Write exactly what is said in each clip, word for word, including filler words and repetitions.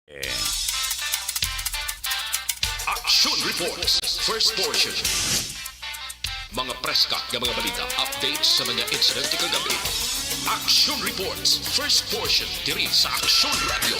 Action Reports, first portion. Mga preska nga mga balita, updates sa mga insidente kagabi. Action Reports, first portion, diri sa Action Radio.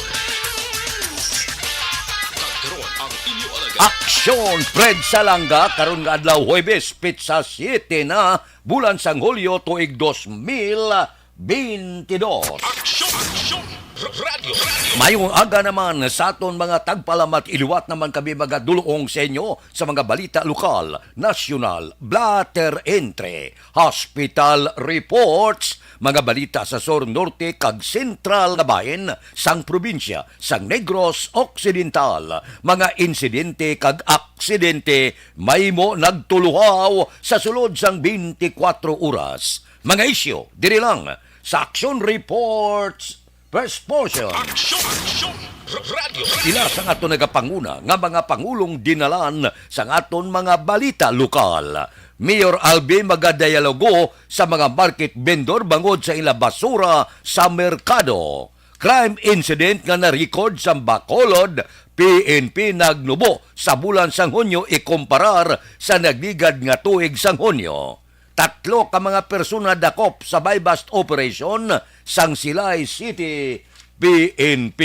Kag karon ang inyo alagad. Action, Fred Salanga, karon nga adlaw, Huwebes, petsa siete na, bulan sang Hulyo, tuig dos mil bintidós. Action, Action, R-, Radio, Radio. Mayong aga naman sa aton mga tagpalamat, iliwat naman kami magadulong sa inyo sa mga balita lokal, nasyonal, blatter entry, hospital reports, mga balita sa sur, norte, kag sentral nga bahin sang probinsya sang Negros Occidental, mga insidente kag aksidente mahimo nagtuluhaw sa sulod sang twenty-four oras. Mga isyu diri lang sa Action Reports First Portion. Action, Action, R-, Radio. Pila sang aton nagapanguna nga mga pangulong dinalan sang aton mga balita lokal. Mayor Albi magadayalogo sa mga market vendor bangod sa ila basura sa merkado. Crime incident nga na-record sa Bacolod, P N P nagnubo sa bulan sang Hunyo ikumparar sa nagligad nga tuig sang Hunyo. Tatlo ka mga persona dakop sa buy-bust operation sang Silay City P N P.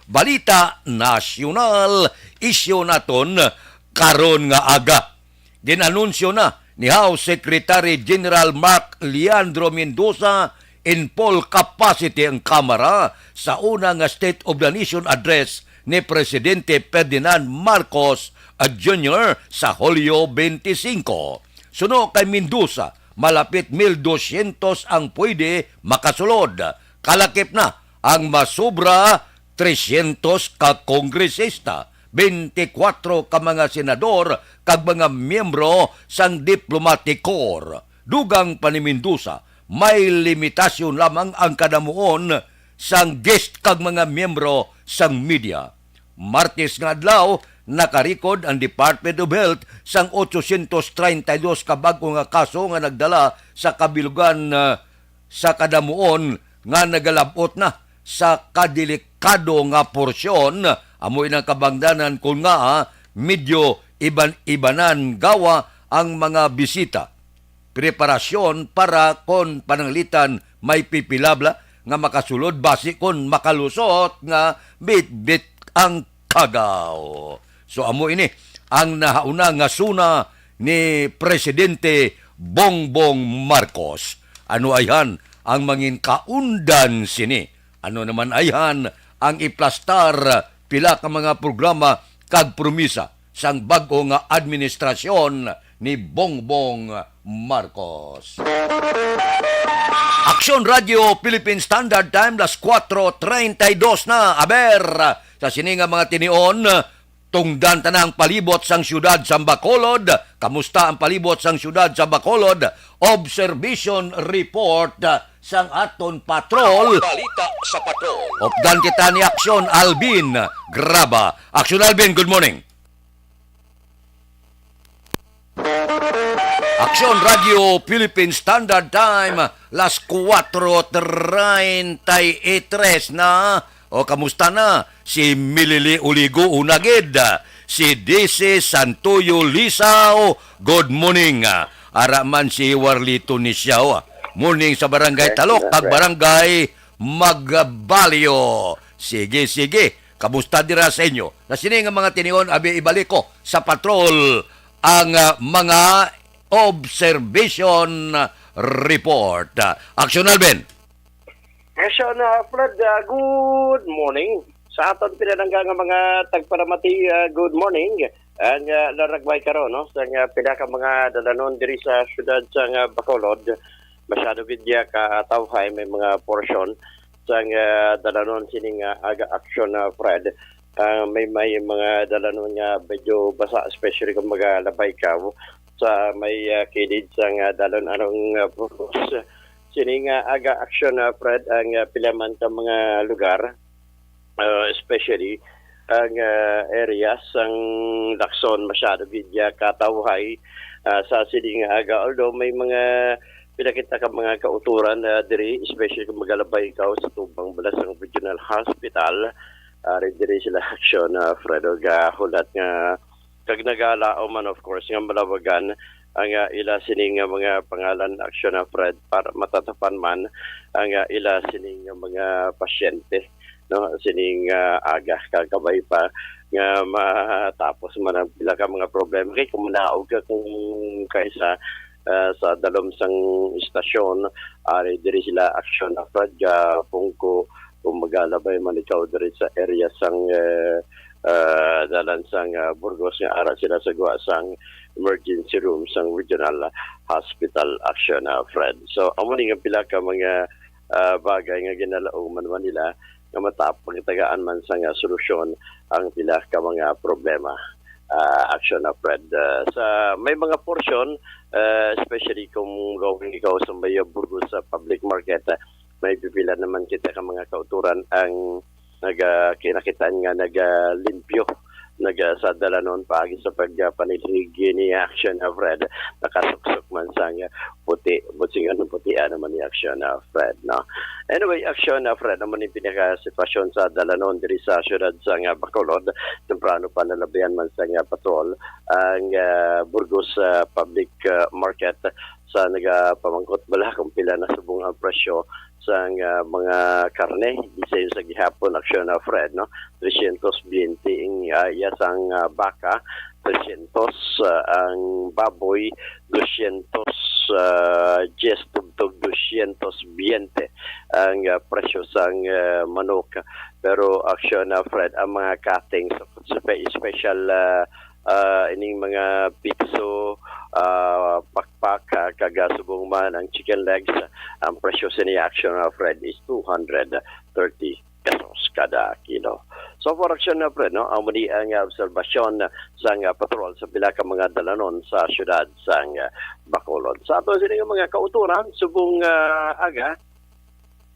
Balita nasyonal, isyu naton karon nga aga. Gin-anunsyo na ni House Secretary General Mark Leandro Mendoza in full capacity ang Kamara sa una nga State of the Nation Address ni Presidente Ferdinand Marcos Junior sa Hulyo twenty-five. Suno kay Mendoza, malapit mil dosyentos ang pwede makasulod. Kalakip na ang masobra tresyentos ka kongresista, twenty-four ka mga senador, kag mga miyembro sang diplomatic corps. Dugang pa ni Mendoza, may limitasyon lamang ang kadamuon sang guest kag mga miyembro sang media. Martes nga adlaw, nakarikod ang Department of Health sang otsosyentos treinta y dos ka bag-o nga kaso nga nagdala sa kabilugan, ah, sa kadamuon nga nagalab-ot na sa kadelikado nga porsyon. Amo inang kabangdanan kon ngaa medyo iban-ibanan gawa ang mga bisita. Preparasyon para kon pananglitan may pipilabla nga makasulod basi kon makalusot nga bitbit ang kagaw. So, amo ini ang nahauna nga suna ni Presidente Bongbong Marcos. Ano ayhan ang mangin kaundan sini? Ano naman ayhan ang iplastar pila ka mga programa kag promisa sang bag-o nga administrasyon ni Bongbong Marcos? Aksyon Radio Philippine Standard Time, las kuwatro treinta y dos na. Aber, sa sini nga mga tinion, tungdan ta na ang palibot sang siyudad sang Bacolod. Kamusta ang palibot sang siyudad sa Bacolod? Observation report sang aton patrol. Balita sa patrol. Updan kita ni Aksyon Alvin Graba. Aksyon Alvin, good morning. Aksyon Radio Philippine Standard Time, las kuwatro treinta y tres na. O, kamusta na si Milili Uligo Unagid, si D C Santoyo Lisao? Good morning. Ara man si Warlito Nisiao. Morning sa Barangay Talok kag Barangay Magbalyo. Sige, sige. Kamusta dira sa inyo? Sa sini nga mga tinion, abi, ibalik ko sa patrol ang, ah, mga observation report. Aksyon Alvin. Aksyon, ah, Fred, ah, good morning. Sa aton pinalangga nga mga tagparamati, ah, good morning. Ang, ah, laragway karon, no, sa nga pila ka mga dalanon diri sa siyudad sa nga Bacolod, masyado gid niya ka tawhay, may mga porsyon sa nga dalanon sini nga aga aksyon, ah, Fred. Ah, may, may mga dalanon nga medyo basa, especially kung magalabay ka sa may, ah, kilid sa nga dalon arong, ah, Burgos. Sini nga aga aksyon, ah, Fred, ang, ah, pila man ka mga lugar, ah, especially ang, ah, area sang Lacson, masyado gid niya katawhay, ah, sa sini nga aga. Although may mga pinakita ka mga kauturan, ah, diri, especially kung magalabay ikaw sa tubang balas sang Regional Hospital, ari diri sila aksyon, ah, Fred, og, ah, hulat nga kag nagalaom man, of course, nga malawagan ang, ah, ila sini nga mga pangalan, aksyon, ah, Fred, para matatapan man ang, ah, ila sini nga mga pasyente, no, sining, ah, aga, kag kabay pa nga matapos man ang pila ka mga problema. Kay kung manaog ka kung kaysa, ah, sa dalom sang istasyon, ari diri sila aksyon, ah, Fred, ah, kung ko, kung magalabay man ikaw diri sa area sang, eh, ah, dalan sang, ah, Burgos nga ara sila sa gwa sang emergency room sang Regional Hospital, aksyon, ah, Fred. So, amo ni nga pila ka mga, ah, bagay nga ginalauman man nila nga matapang tagaan man sang, ah, solusyon ang pila ka mga problema, ah, aksyon, ah, Fred. Ah, sa may mga portion, ah, especially kung going ikaw sa may Burgos sa public market, ah, may pipila naman kita ka mga kauturan ang naga-, kinakitaan nga nagalimpyo, naga-, sa dalanon paagi sa pagpanilhig ni aksyon, ah, Fred. Nakasuksok man sang puti, busingon puti, ano man ni aksyon, ah, Fred, no? Anyway, aksyon, ah, Fred, amo ni pinaka sitwasyon sa dalanon diri sa siyudad sang Bacolod. Temprano pa nalabihan man sang patrol ang, ah, Burgos, ah, Public, ah, Market sa nagapamangkot bala kung pila na subong ang presyo sang, ah, mga karne, bisan sa gihapon, aksyon, ah, Fred, no? Trescientos biyente ang, ah, iya sang, ah, baka, trescientos, ah, ang baboy, doscientos, ah, diyes tubtog doscientos biyente ang, ah, presyo sang, ah, manok. Pero aksyon, ah, Fred, ang mga cutting sa, sa special, ah, ah, ining mga pikso, ah, pakpak, ah, kag, ah, subong man ang chicken legs, ang presyo sini aksyon, ah, Fred, is two hundred thirty pesos kada kilo. So, for aksyon, ah, Fred, no, amo ni ang, ah, obserbasyon sang, ah, patrol sa pila ka mga dalanon sa siyudad sang, ah, Bacolod. Sa ato sini nga mga kauturan, subong, ah, aga,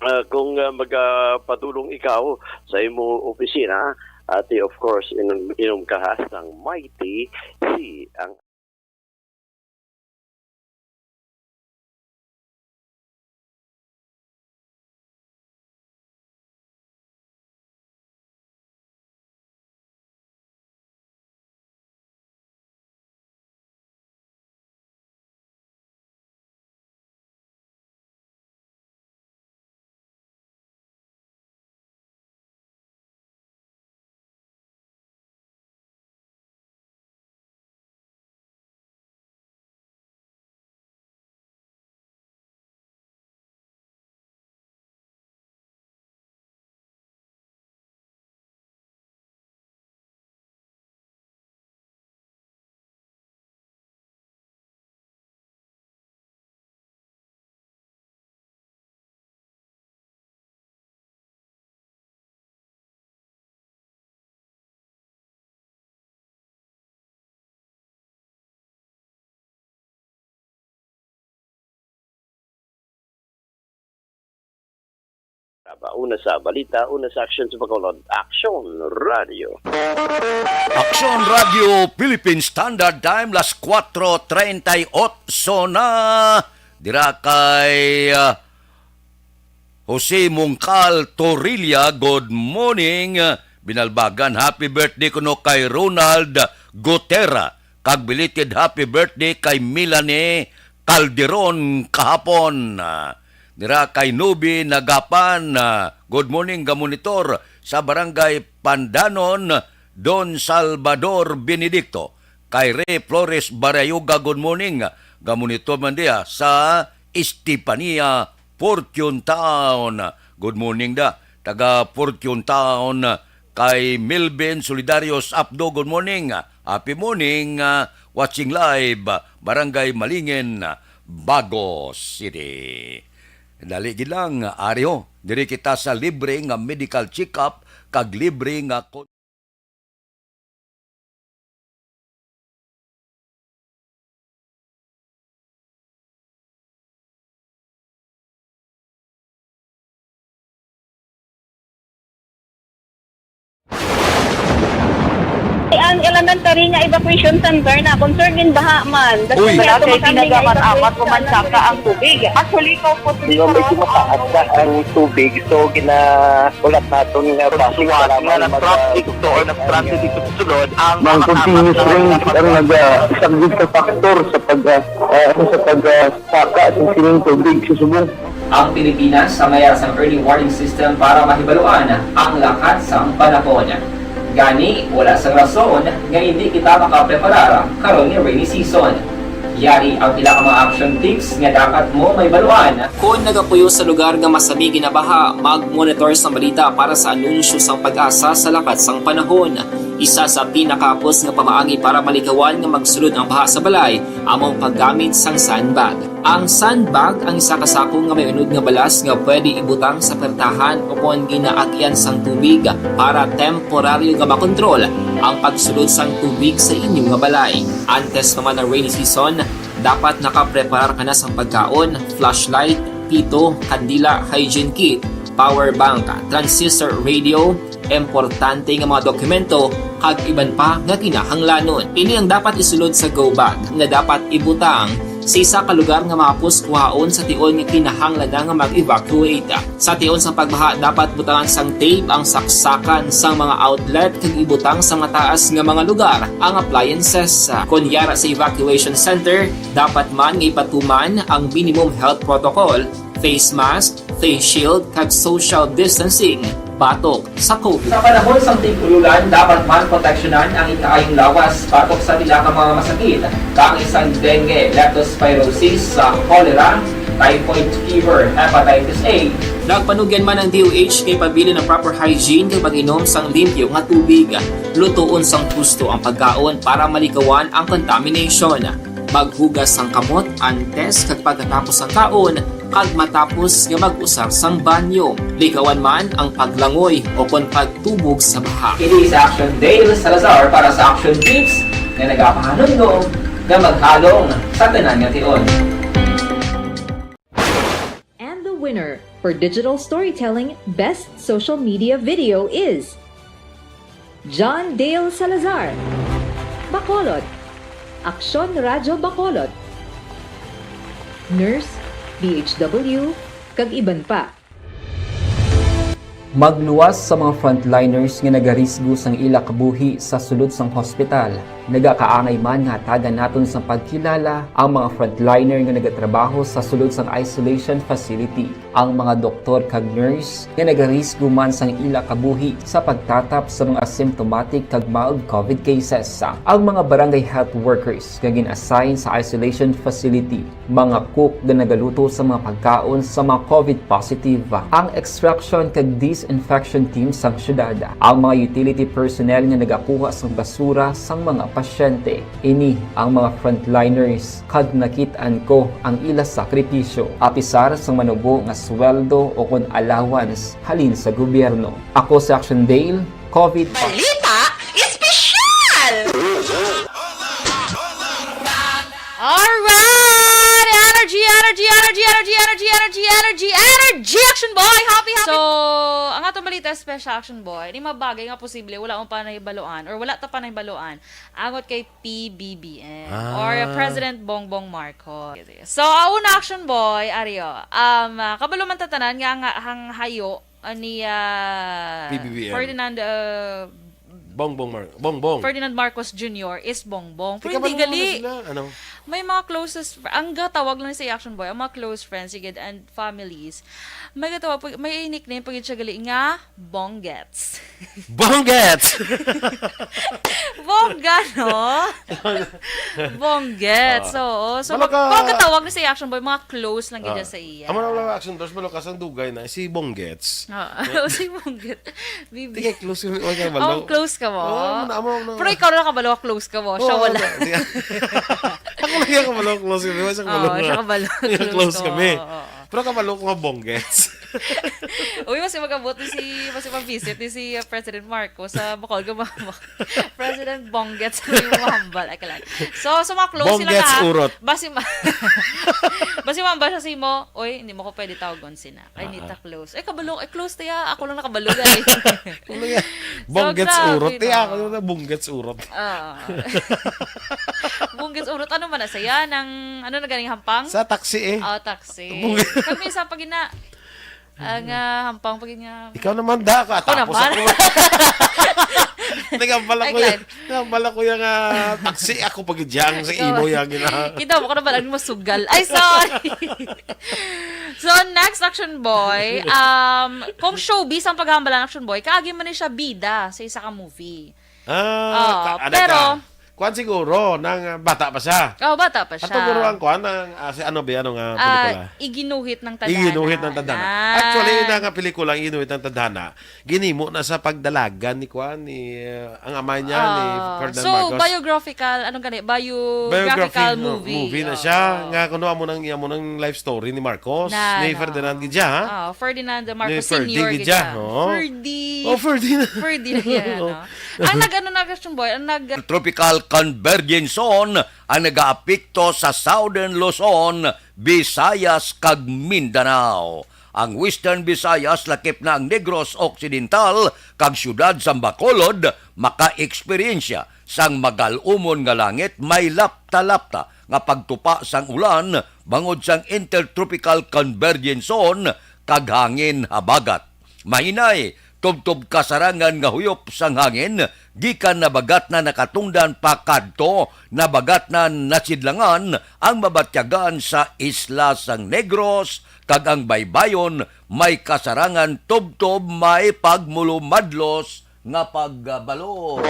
ah, kung, ah, magapadulong ikaw sa imo opisina, ati, of course, inom, inom ka ha sang Mighty C, ang Una sa balita, una sa aksyon sa Bacolod. Aksyon Radio. Aksyon Radio Philippine Standard Time, las cuatro treinta y ocho na. Dira kay, ah, Jose Mungkal Torilla, good morning. Binalbagan, happy birthday kuno kay Ronald Gutera. Kag belated happy birthday kay Melanie Calderon kahapon. Dira kay Nubi Nagapan, ah, good morning, ga-monitor sa Barangay Pandanon, Don Salvador Benedicto. Kay Ray Flores Barayuga, good morning, ga-monitor man diya sa Estefania, Fortune Town. Good morning da, taga Fortune Town. Kay Melvin Solidarios Apdo, good morning. Happy morning, ah, watching live, Barangay Malingin, Bagos City. Dali gid lang, ari ho. Diri kita sa libre nga medical check-up kag libre nga kon- Ang elementary nga evacuation center na concern din baha man. Uy. Wala kay pinagamat-amat o mansaka ang tubig. Actually, ko po. Di ba, medyo mataas na ang tubig, so ginahulat naton nga traffic nga nag-traffic to or nag-transit dito sa sulod ang mga continuous rain ang nagasaglit sa factor sa pag, ah, ah, sa pag, ah, saka sa sining tubig sa subong. Ang Pilipinas sa mayar sang early warning system para mahibaluan ang lakat sang panahon. Gani, wala sang rason nga hindi kita makapreparar karon nga rainy season. Yari ang pila ka mga action tips nga dapat mo mahibaluan. Kon nagapuyo sa lugar nga masami ginabaha, mag-monitor sang balita para sa anunsyo sang PAGASA sa lakat sang panahon. Isa sa pinakahapos nga pamaagi para malikawan nga magsulod ang baha sa balay amo ang paggamit sang sandbag. Ang sandbag ang isa ka sako nga may unod nga balas nga pwede ibutang sa pertahan o kon ginaagian sang tubig para temporaryo nga makontrol ang pagsulod sang tubig sa inyo nga balay. Antes pa man ang rainy season, dapat nakapreparar ka na sang pagkaon, flashlight, pito, kandila, hygiene kit, power bank, transistor radio, importante nga mga dokumento, kag iban pa nga kinahanglanon. Ini ang dapat isulod sa go bag nga dapat ibutang sa isa ka lugar nga mahapos kuhaon sa tion nga kinahanglan na nga mag-evacuate. Sa tion sang pagbaha, dapat butangan sang tape ang saksakan sang mga outlet kag ibutang sa mataas nga mga lugar ang appliances. Kon yara sa evacuation center, dapat man nga ipatuman ang minimum health protocol, face mask, face shield, kag social distancing batok sa COVID. Sa panahon sang tig-ululan, dapat man proteksyonan ang ikaayong lawas batok sa pila ka mga masakit, kaangay sang dengue, leptospirosis, sa cholera, typhoid fever, hepatitis A. Nagpanugyan man ang D O H nga ipabilin ang proper hygiene kag pag-inom sang limpyo nga tubig, lutoon sang husto ang pagkaon para malikawan ang contamination. Maghugas sang kamot antes kag pagkatapos sang kaon, kag matapos nga mag-usar sang banyo. Likawan man ang paglangoy o kon pagtubog sa baha. Ini si Action Dale Salazar para sa Action Tips nga nagapahanumdom nga maghalong sa tanan nga tion. And the winner for digital storytelling best social media video is John Dale Salazar, Bacolod, Aksyon Radyo Bacolod, Nurse, D H W, kag iban pa. Magluwas sa mga frontliners nga nagarisgo sang ila kabuhi sa sulod sang hospital. Nagakaangay man nga hatagan naton sang pagkilala ang mga frontliner nga nagatrabaho sa sulod sang isolation facility, ang mga doktor kag nurse nga nagarisgo man sang ila kabuhi sa pagtatap sa mga asymptomatic kag mild COVID cases, ang mga barangay health workers nga gin-assign sa isolation facility, mga cook nga nagaluto sa mga pagkaon sa mga COVID positive, ang extraction kag disinfection team sang syudad, ang mga utility personnel nga nagakuha sang basura sang mga pasyente. Ini ang mga frontliners, kag nakit-an ko ang ila sakripisyo, apisar sang manubo nga sweldo o kon allowance halin sa gobyerno. Ako si Action Dale, COVID. Balita Espesyal! Alright! Energy, energy, energy, energy, energy, energy, energy, energy, energy, Action Boy! Happy, happy! So, ang atong balita special, Action Boy, ni mabagay nga posible wala mo pa nahibaluan or wala ta pa nahibaluan angot kay P B B M Ah. or President Bongbong Marcos. So, ang una, Action Boy, Ario, um, ah, kabalo man ta tanan nga ang, ang hayo, ah, ni, ah, P B B M. Ferdinand, ah, Bongbong Mar-, Bongbong. Ferdinand Marcos Junior is Bongbong. Pero hindi gali. Ano? May mga closest fr-, ang gatawag lang sa Action Boy, ang mga close friends, sige, and families. May gatawag, may nickname pa gid siya gali nga Bonggets. Bonggets! Bongga, no? Bonggets, Ah. oo. So, Balo mag-, ka- pagkatawag ni sa Action Boy, mga close lang gid Ah. sa iya. Amo na lang Action Boy, balo ka sang dugay na, si Bonggets. Oo. Si Bonggets. Bibi. Tingay close kami, wala ka balo. Oh, close ka mo? Oo, amo na, amo na. Pero ikaw na nakabalo, close ka mo. Siya Oo, wala. Ako lang yung kabalo, close kami. Wala siyang Oo, kabalo. Siya kabalo, Close close ka mo. kami. Oo, oo. Pero kabalo ko nga Bonggets. Uy, mas magabot ni si, mas mag-visit ni si, uh, President Marcos sa Bacolod, mama. President Bonggets, uy, mahambal. Ay, kalag. So, so mga close sila Bonggets na. Urot. Basi ma-, basi mambal siya si mo, "Uy, hindi mo ko pwede tawagon sina." Ay, Ah, hindi ta ah. close. Ay, kabalo. Ay, close ta ya. Ako lang nakabalo, guys. Ano yan? Sa Bunggits Grabe, urot. Eh, no? Ako na bunggits urot. Oo. Bunggits urot. Ano man na saya? Nang, ano na ganing hampang? Sa taxi eh. Oh, taxi. Bunggits. Kami sa pag ina, ang ah, hampang pag niya. Ikaw naman da ka. Ako Tapos naman. Ako. Nagambala Ay, ko yung, Glenn. Nagambala ko yung ah, taxi. Ako pag sa Ikaw. Imo yung gina. Kita mo ka naman ang masugal. Ay, sorry. So, next, Action Boy, um, kung showbiz ang paghambalan, Action Boy, kaagi man ni siya bida sa isa ka movie. Ah, Oo, ka- ano pero ka? Kuwan siguro, nang ah, bata pa siya. Oh, bata pa siya. Ato guro ang kuwan, ang, ah, si ano ba, ano nga Ah, pelikula? Iginuhit ng Tadhana. Iginuhit ng Tadhana. Ah. Actually, ina nga pelikula, ang Iginuhit ng Tadhana, ginimo na sa pagdalagan ni kuwan, ni, ah, ang ama niya, ni Ah, Ferdinand so, Marcos. Biographical, anong gani? Biographical Biography, no, movie. movie na Oo. siya. Nga, kuno amo nang, amo nang life story ni Marcos, Na, ni na. Ferdinand gid siya, ha? Ah, Ferdinand Ni Marcos Ferdy Senior gid gid siya, siya. Oo. Ferdy. Oh, Ferdinand. Ferdy na yan, Oo. no? Ang nag-ano na, Christian Boy, ang nag- Tropical Convergence Zone ang nagaapekto sa Southern Luzon, Visayas, kag Mindanao. Ang Western Visayas, lakip na ang Negros Occidental, kag siyudad sang Bacolod, maka-eksperyensya sang magal-umon nga langit may lapta-lapta nga pagtupa sang ulan bangod sang Intertropical Convergence Zone kag hangin habagat. Mahinay, tubtob kasarangan nga huyop sang hangin gikan Nabagatnan na Katungdan pakadto Nabagatnan na Sidlangan ang mabatyagan sa isla sang Negros kag ang baybayon may kasarangan tubtob may pagmulumadlos nga pagbalod.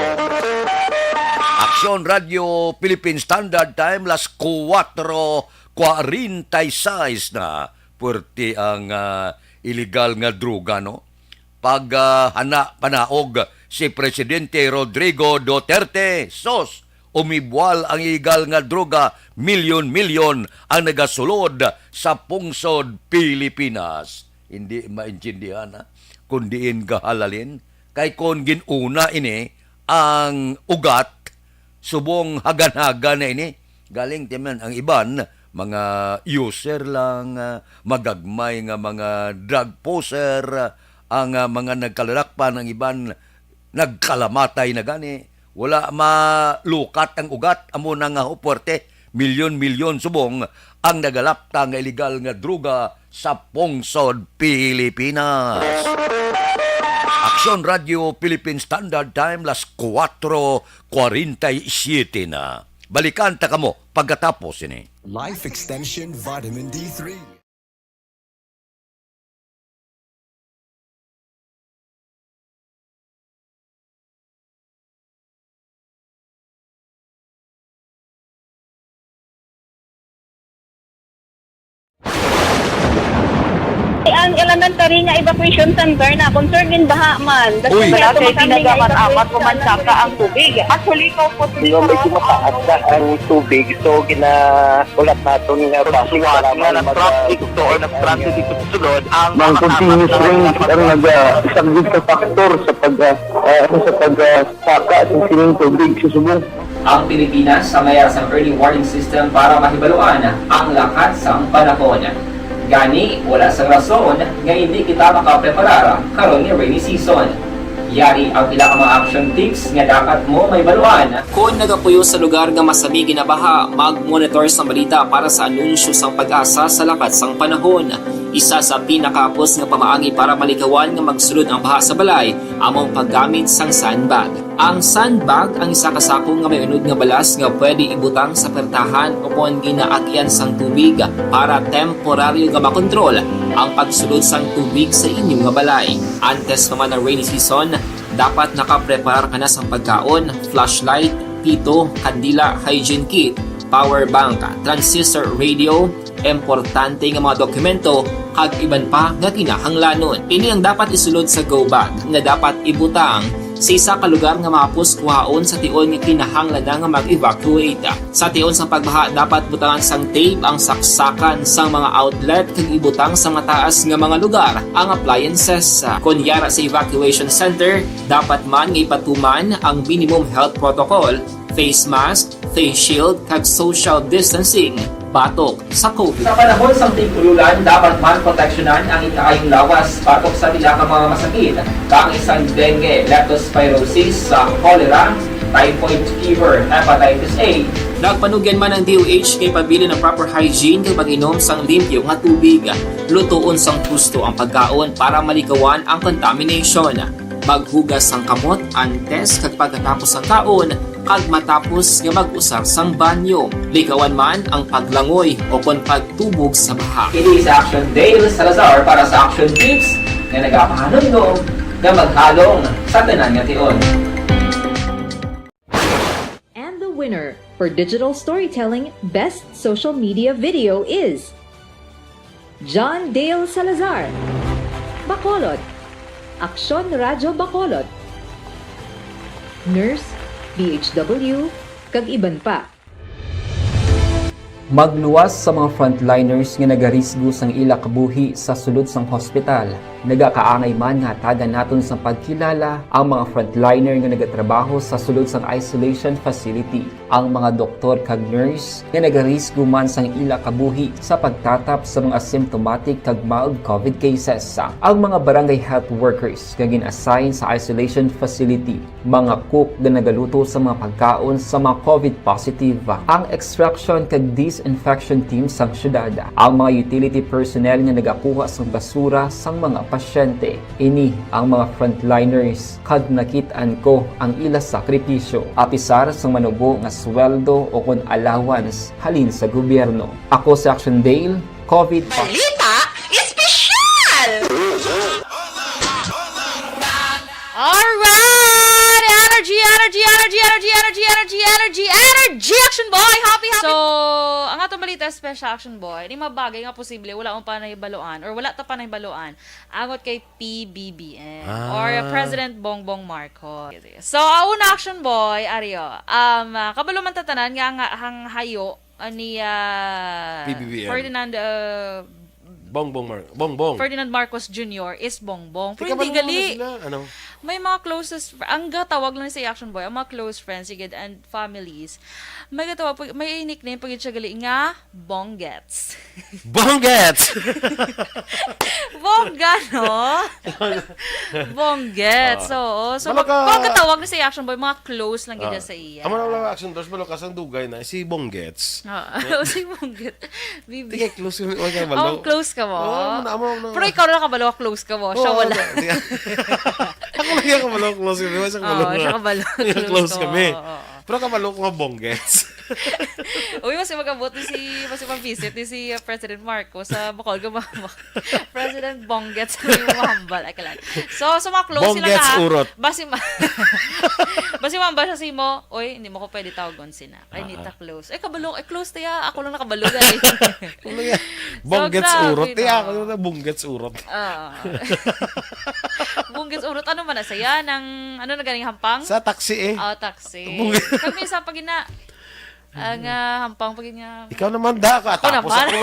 Aksyon Radyo Philippine Standard Time, las kuwatro kwarenta y seis na. Puwerte ang, ah, iligal nga droga, no? Pag, ah, hana panaog si Presidente Rodrigo Duterte, sos, umibwal ang iligal nga droga, milyon-milyon ang nagasulod sa pungsod Pilipinas. Hindi maintindihan, ha? Kung diin gahalalin, kay kon gin-una ini ang ugat, subong hagan-hagan na ini. Galing, timan, ang iban, mga user lang, ah, magagmay nga mga drug pusher, ang, ah, mga nagkalalakpan, ang iban nagkalamatay na gani. Wala malukat ang ugat, amo na nga puwerte. Milyon-milyon subong ang nagalapta nga iligal nga droga sa pungsod Pilipinas. Aksyon Radyo Philippine Standard Time, las kuwatro kwarenta y siete na. Balikan ta kamo pagkatapos ini. Life Extension Vitamin D three. Ang elementary nga evacuation center na concern in baha man. Uy. Wala kay ginagamat-amat, pumansaka ang tubig. Actually, ikaw po, Hindi, medyo mataas na ang tubig. So, gina-, ulat naton nga Pagsuwat nga nag-traffic to or nag-traffic ito sulod ang Ang mga continuous kapat na rain ang nag-, ah, isang big factor sa pag, ah, ah, ano, sa pag, ah, saka sa sining tubig sa subong. Ang Pilipinas sa mayara sang early warning system para mahibaluan ang lakat sang panahon. Gani, wala sang rason nga hindi kita makapreparar karon nga rainy season. Yari ang pila ka mga action tips nga dapat mo mahibaluan. Kon nagapuyo sa lugar nga masami ginabaha, mag-monitor sang balita para sa anunsyo sang PAGASA sa lakat sang panahon. Isa sa pinakahapos nga pamaagi para malikawan nga magsulod ang baha sa balay amo ang paggamit sang sandbag. Ang sandbag ang isa ka sako nga may unod nga balas nga pwede ibutang sa pertahan o kon ginaagyan sang tubig para temporaryo nga makontrol ang pagsulod sang tubig sa inyo nga balay. Antes pa man ang rainy season, dapat nakapreparar ka na sang pagkaon, flashlight, pito, kandila, hygiene kit, power bank, transistor radio, importante nga mga dokumento, kag iban pa nga kinahanglanon. Ini ang dapat isulod sa go bag nga dapat ibutang sa isa ka lugar nga mahapos kuhaon sa tion nga kinahanglan na nga mag-evacuate. Sa tion sang pagbaha, dapat butangan sang tape ang saksakan sang mga outlet kag ibutang sa mataas nga mga lugar ang appliances. Kon yara sa evacuation center, dapat man nga ipatuman ang minimum health protocol, face mask, face shield, kag social distancing. batok sa COVID. Sa panahon sang tig-ululan, dapat man proteksyonan ang ikaayong lawas batok sa pila ka mga masakit, kaangay sang dengue, leptospirosis, sa cholera, typhoid fever, hepatitis A. Nagpanugyan man ang D O H kay pabilin ang proper hygiene kag pag-inom sang limpyo nga tubig. Lutoon sang husto ang pagkaon para maligawan ang contamination. Maghugas sang kamot antes kag pagkatapos sang kaon, kag matapos nga mag-usar sang banyo. Ligawan man ang paglangoy o kon pagtubog sa baha. Kini si Action Dale Salazar para sa Action Tips nga nagapahanumdom nga maghalong sa tanan nga tion. And the winner for digital storytelling best social media video is John Dale Salazar, Bacolod, Aksyon Radyo Bacolod, nurse, B H W, kag iban pa. Magluwas sa mga frontliners nga nagarisgo sang ila kabuhi sa sulod sang hospital. Nagakaangay man nga hatagan naton sang pagkilala ang mga frontliner nga nagatrabaho sa sulod sang isolation facility, ang mga doktor kag nurse nga nagarisgo man sang ila kabuhi sa pagtatap sa mga asymptomatic kag mild COVID cases, ang mga barangay health workers nga gin-assign sa isolation facility, mga cook nga nagaluto sa mga pagkaon sa mga COVID positive, ang extraction kag disinfection team sang syudad, ang mga utility personnel nga nagakuha sang basura sang mga pasyente. Ini ang mga frontliners, kag nakit-an ko ang ila sakripisyo, apisar sang manubo nga sweldo o kon allowance halin sa gobyerno. Ako si Action Dale, COVID pa. Balita Espesyal! Alright! Energy, energy, energy, energy, energy, energy, energy, energy, energy, Action Boy! Happy, happy! So, ang atong balita special, Action Boy, ni mga bagay nga posible wala mo pa nahibaluan or wala ta pa nahibaluan angot kay P B B M or Ah. President Bongbong Marcos. So, ang una, Action Boy, Ario, um, ah, kabalo man ta tanan nga ang, ang hayo, ah, ni, ah, P B B M. Ferdinand, ah, Bongbong Mar-, Bongbong. Ferdinand Marcos Junior is Bongbong. Pero Tika, hindi gali. Sila? Ano? May mga closest fr-, ang gatawag lang sa Action Boy, ang mga close friends, sige, and families. May gatawag, may nickname pa gid siya gali nga Bonggets. Bonggets! Bongga, no? Bonggets, Ah. oo. So, Balo mag-, ka pagkatawag ni sa Action Boy, mga close lang gid Ah. sa iya. Amo na lang Action Boy, balo ka sang dugay na, si Bonggets. Oo. Si Bonggets. Bibi. Tika, close kami. Oy, kay balo. Oh, close ka mo? Oo, amo na, amo na. Pero ikaw na nakabalo, close ka mo. Siya Oo, wala. Tika. Ako lang yung kabalo, close kami. Wala siyang Oo, kabalo. Siya kabalo. Close Close ka kami. mo. Oo, oo. Pero kabalo ko nga Bonggets. Uy, mas mag-abot ni si, mas mag-visit ni si, uh, President Marcos sa Bacolod, Gumama. President Bonggets ang imo mahambal. Ay, kalan. So, so mga close sila Bonggets ka, ha? Urot. Basi ma-, basi mahambal siya sa imo, "Oy, hindi mo ko pwede tawagon sina. Kay Ah, hindi ta ah. close." Eh, kabalo, eh, close ta ya. Ako lang nakabalo, guys. Ano yan? So, Bonggets grabe, urot. Eh, no? Ako na Bonggets urot. Ah. Bonggets urot. Ano man na saya? Nang, ano na ganing hampang? Sa taxi, eh. Oh, taxi. Bonggets. Kag minsan pag ina-, ang, ah, hampang pag ina- Ikaw naman, da, ka, Ako tapos naman. ako.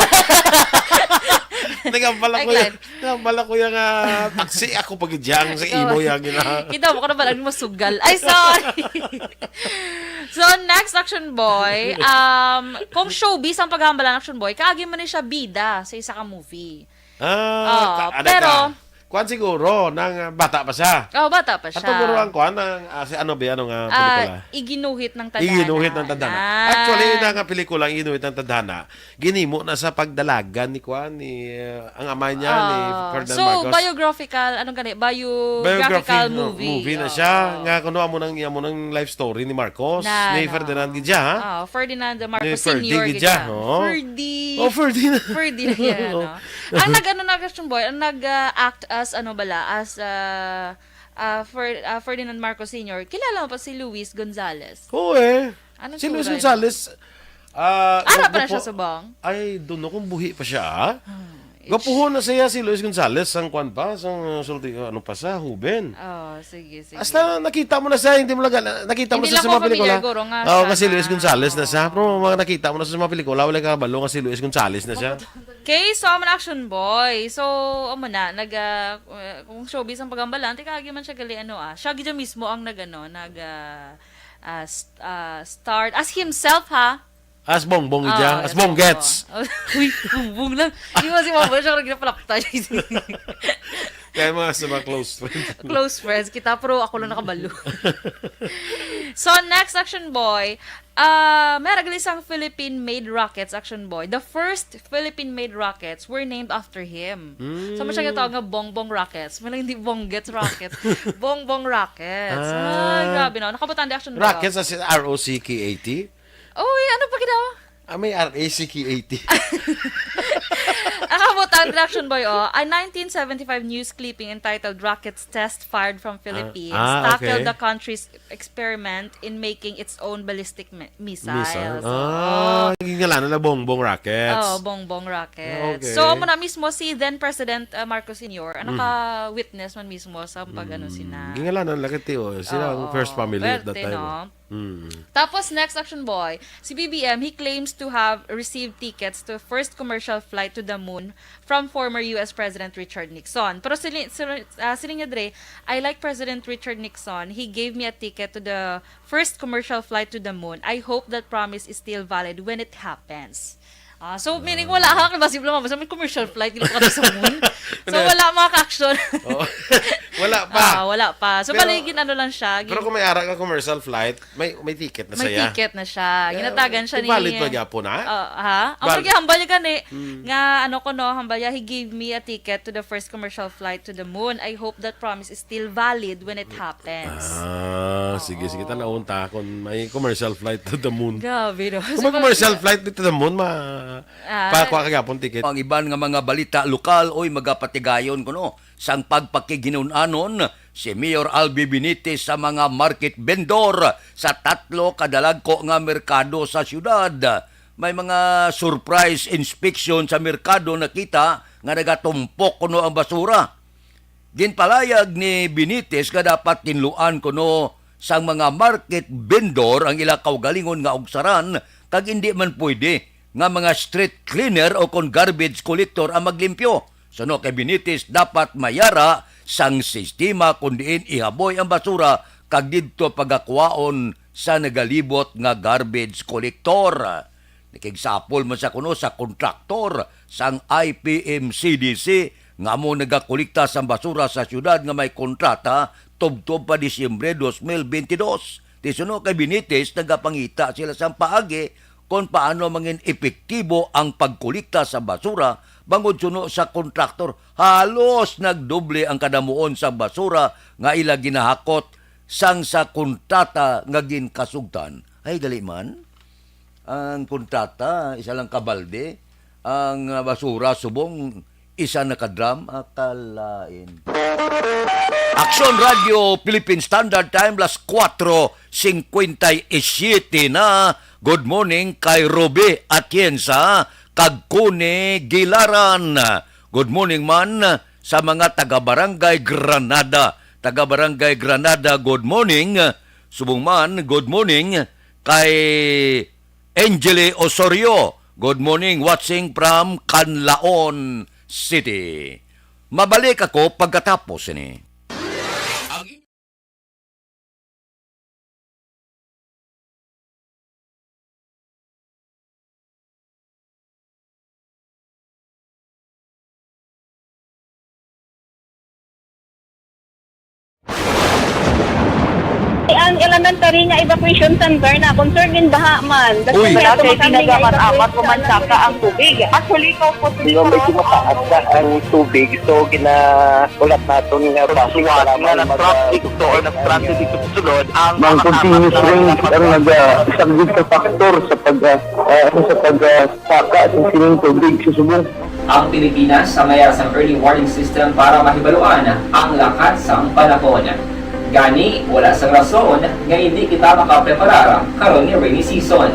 Nagambala ko Ay, yan. Glenn. Nagambala ko yan, ah, taxi. Ako pag idyang sa Ikaw. imo yan, gina. Kita mo ka naman, ang masugal. Ay, sorry. So, next, Action Boy. Um, kung showbiz ang paghambalan, Action Boy, kaagi man ni siya bida sa isa ka movie. Ah, Oh, ka-, ano pero ka? Kuwan siguro, nang, ah, bata pa siya. Oh, bata pa siya. Ato guro ang kuwan, ang, ah, si ano ba, ano nga Ah, pelikula? Iginuhit ng Tadhana. Iginuhit ng Tadhana. Ah. Actually, yun nga pelikula, Iginuhit ng Tadhana. Ginimo na sa pagdalagan ni kuwan, ni, ah, ang amay niya, ni Ah. Ferdinand So, Marcos. biographical, anong gani? Biographical Biography, no, movie. movie na Oh. siya. Nga kuno amo nang, amo nang life story ni Marcos, Na, ni no. Ferdinand gid siya, ha? Ah, Ferdinand Marcos Ni Ferdy Senior gid gid siya, siya. oo. Ferdy. Oh, Ferdy na. Ferdy na yan, Oo. no? Ang nag-ano na, Christian Boy, ang nag, ah, act as, ano bala, as, ah, ah, Fer-, ah, Ferdinand Marcos Senior, kilala mo pa si Luis Gonzalez? Oo, eh. Anong Si Luis sulay? Gonzalez, ah, Ara pa na gupo-, siya subong? I don't know kung buhi pa siya, ah. Hmm. Gwapuhon na siya si Luis Gonzalez, sang kwan pa, sang, uh, sulti, ano pa sa, huben. Oh, sige, sige. Hasta nakita mo na siya, hindi mo lang, nakita mo Hindi siya lang sa ko mga pelikula. familiar, guro, nga Oo, siya nga si Luis na. Gonzalez na siya. Oo. Pero mga nakita mo na sa mga pelikula, wala ka kabalo nga si Luis Gonzalez na siya. Okay, so, amo na, Action Boy. So, amo na, nag, ah, uh, kung showbiz ang pagambalan, tika, agi man siya gali, ano, ah, siya gid mismo ang nag, ano, nag, ah, ah, st-, ah, starred as himself, ha? As Bongbong, ija. Ah, as Bongbong. As Bonggets. Uy, Bongbong lang. Di ba si Bongbong siya karang ginapalaptay? Kaya mga sa mga close friends. Close friends kita, pero ako lang nakabalo. So, next, Action Boy. Ah, may gali sang Philippine-made rockets, Action Boy. The first Philippine-made rockets were named after him. Mm. So, mo siya ginatawag nga Bongbong Rockets. May lang hindi Bonggets Rockets. Bongbong Rockets. Ah. Ay, grabe, no? Nakabutang di, Action Boy. Rockets as in R O C K A T? Uy, ano pa gid, oh? Ah, may R A C K A T. Ang abot ang reaction, boy, oh. A nineteen seventy-five news clipping entitled "Rockets Test Fired from Philippines" ah, okay. Tackled the country's experiment in making its own ballistic mi- missiles. Missile? Oh. Ah, gingalanan na Bongbong Rockets. Oh, Bongbong Rockets. Okay. So, amo na mismo si then President uh, Marcos Senior ang Mhm. naka-witness man mismo sa pag-ano Mm. sina. Gingalanan lang kay Tio. Sila ang Oo, first family at that pwerte, time, no? Oh. Mm. Tapos, next, Action Boy, si B B M, he claims to have received tickets to first commercial flight to the moon from former U S President Richard Nixon. Pero sili-, sili-, ah, siling niya, Dre, "I like President Richard Nixon. He gave me a ticket to the first commercial flight to the moon. I hope that promise is still valid when it happens." Ah, so, meaning, wala ha, kasi wala, basta may commercial flight, hindi pa kami sa moon. So, Hindi. wala, mga ka-action. Oh. Wala pa. Ah, wala pa. So, Pero, bali, gin-ano lang siya, pero gin- kung may ara ka commercial flight, may, may ticket na May siya. ticket na siya. Yeah, Ginatagan siya ni valid pa gyapon, ha? Ah, ha? Ang Val- pagkihambal niya gani, Hmm. nga, ano ko, no, hambal niya, "He gave me a ticket to the first commercial flight to the moon. I hope that promise is still valid when it happens." Ah, sige, sige. Oo. Tanawon ta kung may commercial flight to the moon. Grabe, no? Kung may So, commercial pag- flight to the moon, ma-, Ah. pakuha ka gyapon ticket. Ang iban nga mga balita lokal, oy, magapatigayon kuno sang pagpakighinun-anon si Mayor Albi Benitez sa mga market vendor sa tatlo ka dalagko nga merkado sa siyudad. May mga surprise inspection sa merkado nakita nga nagatumpok kuno ang basura. Ginpalayag ni Benitez nga dapat tinluan kuno sang mga market vendor ang ila kaugalingon nga ugsaran, kag indi man pwede nga mga street cleaner o kon garbage collector ang maglimpyo. Suno kay Benitez, dapat may ara sang sistema kon diin ihaboy ang basura kag didto pagakuhaon sa nagalibot nga garbage collector. Nakigsapol man sia kuno sa kontraktor sang I P M C D C nga amo nagakolekta sang basura sa siyudad nga may kontrata tubtob pa Disyembre dos mil bentidós. Ti suno kay Benitez, nagapangita sila sang paagi kon paano mangin epektibo ang pagkolekta sa basura, bangod suno sa kontraktor, halos nagdoble ang kadamuon sang basura nga ila ginahakot sang sa kontrata nga ginkasugtan. Ay, dali man. Ang kontrata, isa lang ka balde. Ang, ah, basura, subong, isa na ka drum, akalain. Aksyon Radio Philippine Standard Time, las kuwatro singkwenta y siyete na. Good morning kay Ruby Atienza kag Connie Gilaran. Good morning man sa mga taga Barangay Granada. Taga Barangay Granada, good morning. Subong man, good morning kay Angeli Osorio. Good morning, watching from Canlaon City. Mabalik ako pagkatapos ini. Ang elementary nga evacuation center na concerned in baha man. Uy. Wala kay pinagamat-amat o mansaka ang tubig. Actually, ikaw po, Di ba, medyo mataas na ang tubig, so ginahulat naton nga base nga nag-traffic to or nag-transit dito sa sulod, ang Ang continuous rain ang naga-, isa gid ka factor sa pag, ah, ah, sa pag, ah, saka sa sining tubig sa subong. Ang Pilipinas, sa mayara sang early warning system para mahibaluan ang lakat sang panahon. Gani, wala sang rason nga hindi kita makapreparar karon nga rainy season.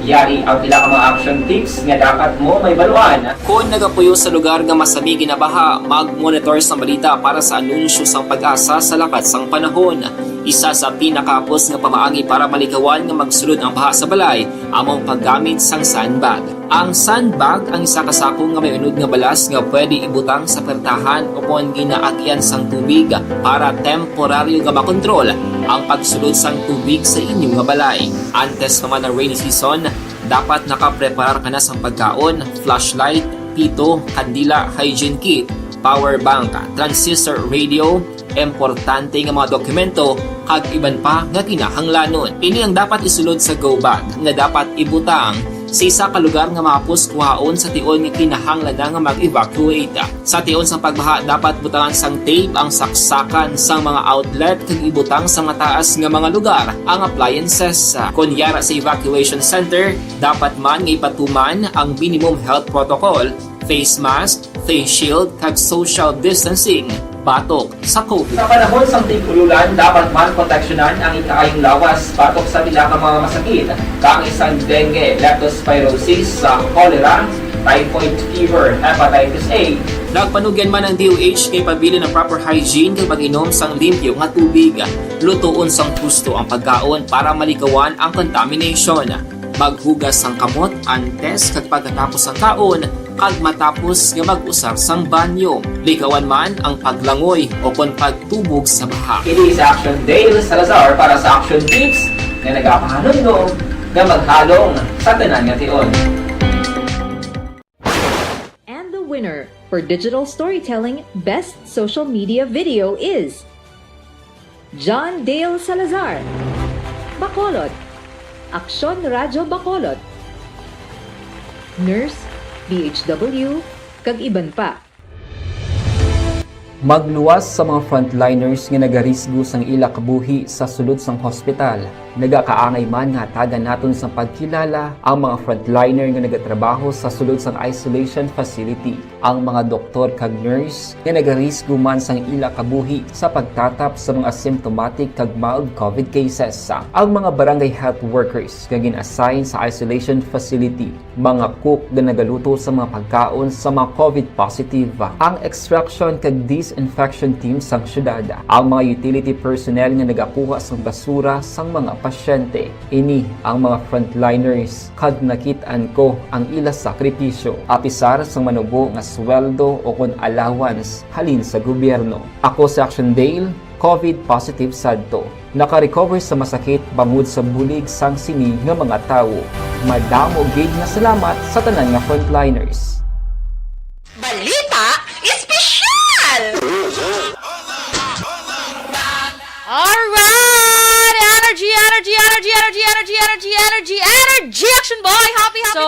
Yari ang pila ka mga action tips nga dapat mo mahibaluan. Kon nagapuyo sa lugar nga masami ginabaha, mag-monitor sang balita para sa anunsyo sang PAGASA sa lakat sang panahon. Isa sa pinakahapos nga pamaagi para malikawan nga magsulod ang baha sa balay amo ang paggamit sang sandbag. Ang sandbag ang isa ka sako nga may unod nga balas nga pwede ibutang sa pertahan o kon ginaagian sang tubig para temporaryo nga makontrol ang pagsulod sang tubig sa inyo nga balay. Antes pa man ang rainy season, Dapat nakapreparar ka na sang pagkaon, flashlight, pito, kandila, hygiene kit, power bank, transistor radio, importante nga mga dokumento, kag iban pa nga kinahanglanon. Ini ang dapat isulod sa go bag nga dapat ibutang sa isa ka lugar nga mahapos kuhaon sa tion nga kinahanglan na nga mag-evacuate. Sa tion sang pagbaha, dapat butangan sang tape ang saksakan sang mga outlet kag ibutang sa mataas nga mga lugar ang appliances. Kon yara sa evacuation center, dapat man nga ipatuman ang minimum health protocol, face mask, face shield, kag social distancing batok sa COVID. Sa panahon sang tig-ululan, dapat man proteksyonan ang ikaayong lawas batok sa pila ka mga masakit, kaangay sang dengue, leptospirosis, sa cholera, typhoid fever, hepatitis A. Nagpanugyan man ang D O H kay pabilin ang proper hygiene kag pag-inom sang limpyo nga tubig. Lutoon sang husto ang pagkaon para malikawan ang contamination. Maghugas sang kamot antes kag pagkatapos sang kaon kag matapos nga mag-usar sang banyo. Likawan man ang paglangoy o kon pagtubog sa baha. Kini sa Action Dale Salazar para sa Action Tips nga nagapahanumdom nga maghalong sa tanan nga tion. And the winner for Digital Storytelling Best Social Media Video is John Dale Salazar, Bacolod, Aksyon Radyo Bacolod, Nurse, D H W, kag iban pa. Magluwas sa mga frontliners nga nagarisgo sang ila kabuhi sa sulod sang hospital. Nagakaangay man nga hatagan naton sang pagkilala ang mga frontliner nga nagatrabaho sa sulod sang isolation facility, ang mga doktor kag nurse nga nagarisgo man sang ila kabuhi sa pagtatap sa mga asymptomatic kag mild COVID cases, ang mga barangay health workers nga gin-assign sa isolation facility, mga cook nga nagaluto sa mga pagkaon sa mga COVID positive, ang extraction kag disinfection team sang syudad, ang mga utility personnel nga nagakuha sang basura sang mga pasyente. Ini ang mga frontliners, kag nakit-an ko ang ila sakripisyo, apisar sang manubo nga sweldo o kon allowance halin sa gobyerno. Ako si Action Dale, COVID positive sadto. Naka-recover sa masakit bangod sa bulig sang sini nga mga tawo. Madamo gid nga salamat sa tanan nga frontliners. Balita Espesyal! Alright! Energy, energy, energy, energy, energy, energy, energy, energy, Action Boy! Happy, happy! So,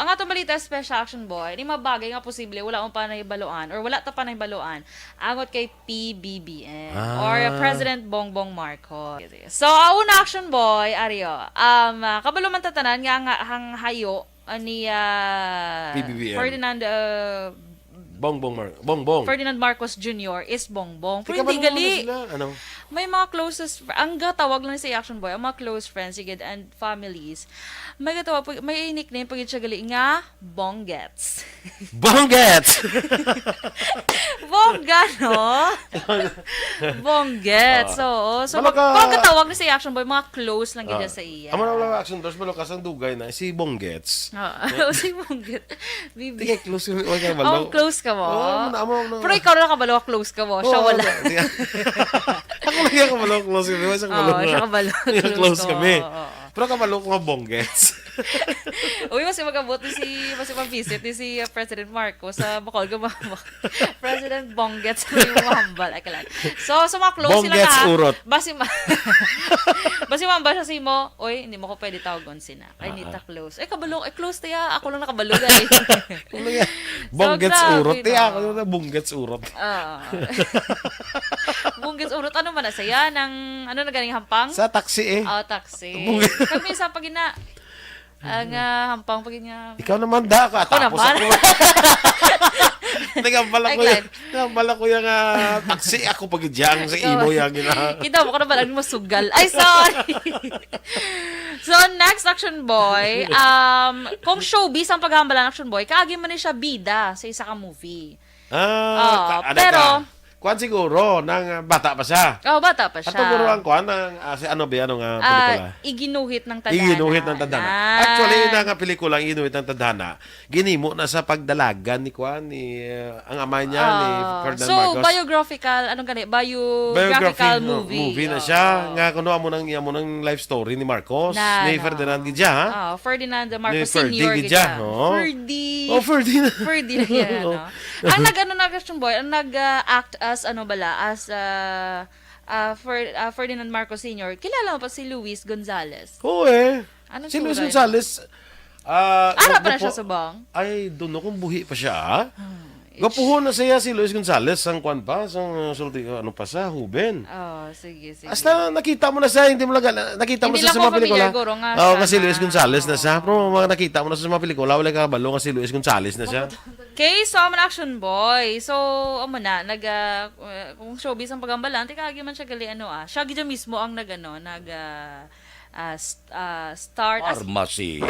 ang atong balita special, Action Boy, ni mabagay nga posible, wala mo pa nahibaluan or wala ta pa nahibaluan angot kay P B B M or Ah. President Bongbong Marcos. So, ang una, Action Boy, Ario, um, ah, kabalo man tatanan nga ang, ang hayo ah, ni ah, P B B M. Ferdinand ah, Bongbong Mar Bongbong. Ferdinand Marcos Junior is Bongbong. Pero Teka, hindi malunod na gali. Sila. Ano? May mga closest fr- ang gatawag lang sa Action Boy, ang mga close friends sigid and families. May gatawag pag- may nickname pag siya gali nga Bonggets. Bonggets! Bongga, no? Bonggets, oo. So, Balo mag- ka- pag gatawag na sa Action Boy, mga close lang gid Ah. sa iya. Amo na lang Action Boy, balo ka sang dugay na si Bonggets. Oo. Si Bonggets. Bibi. Tingay close yun. Wala ka Oh, close ka mo. Oo, amo na, amo na. Pero ikaw lang kabalo, close ka mo. Siya Oo, wala. Sige. Ako lang yung kabalo, close yun. Siya Oo, kabalo. siya kabalo. Close ka mo. kami. Oo, oo. Pero kabalo ko nga Bonggets. Uy, mas magabot ni si mas mag-visit ni si uh, President Marcos sa Bacolod, President Bonggets sa yung hambal. Ay, kalan. So, sa mga close sila Bonggets na, urot. Basi ma- basi mambal siya si mo, oy, hindi mo ko pwede tawagon sina. Ay, hindi Ah, ta close. Ay, kabalo, ay, close tayo. Ako lang nakabalo, guys. Ano nga? Bonggets grabe, urot. no? Kaya ako na Bonggets urot. Oo. Bonggets urot. Ano man na saya? Nang, ano na ganing hampang? Sa taxi eh. Oh, taxi. Bonggets. Kami sa pagina. Ang ah, hampang pagina. Ikaw naman da ka. Ako Tapos naman. ako. Nagambala Ay, ko yung, Glenn. nagambala ko yung ah, taxi. Ako pag-idyang sa Ikaw. imo yung gina. Kita mo ko na ba lang masugal? Ay, sorry. So, next, Action Boy, um, kung showbiz ang paghambalan, Action Boy, kaagi man ni siya bida sa isa ka movie. Ah, Oo, ka- ano pero, ka? Kuan siguro, nang, ah, bata pa siya. Oh, bata pa siya. Ato guro ang kuan, ang, ah, si ano ba, ano nga Ah, pelikula? Iginuhit ng Tadhana. Iginuhit ng Tadhana. Yan. Actually, ina nga pelikula, ang Iginuhit ng Tadhana, ginimo na sa pagdalagan ni kuan, ni, ah, ang amay niya, ni Ah, Ferdinand so, Marcos. Biographical, anong gani? Biographical Biography, no, movie. movie na Oo. siya. Nga kuno amo nang, amo nang life story ni Marcos, Na, ni na. Ferdinand gid siya, ha? Ah, Ferdinand Ni Marcos Ferdy Senior gid gid siya, siya. oo. Ferdy. Oh, Ferdy na. Ferdy na yan, Oo. no? Ang nag-ano na, Christian Boy, ang nag-act as, ano bala, as, ah, ah, Fer-, ah, Ferdinand Marcos Senior, kilala mo pa si Luis Gonzalez? Oo, eh. Anong Si Luis sura yun? Gonzalez, ah, Ara pa na gwapo-, siya subong? I don't know kung buhi pa siya, ah. Ah, Gwapuhon na siya si Luis Gonzalez, sang kuan pa, sang, uh, sulti, ano pa sa, huben. Oh, sige, sige. Hasta nakita mo na siya, hindi mo lang, nakita mo Hindi na lang siya sa ko mga pelikula. familiar, guro, nga Oo, siya nga si Luis na, Gonzalez na oo. siya. Pero mga nakita mo na sa mga pelikula, wala ka kabalo nga si Luis Gonzalez na siya. Okay, so, amo na, Action Boy. So, amo na, nag, ah, uh, kung showbiz ang pagambalan, tika, agi man siya gali, ano, ah, siya gid mismo ang nag, ano, nag, ah, ah, st-, ah, start as Pharmacy.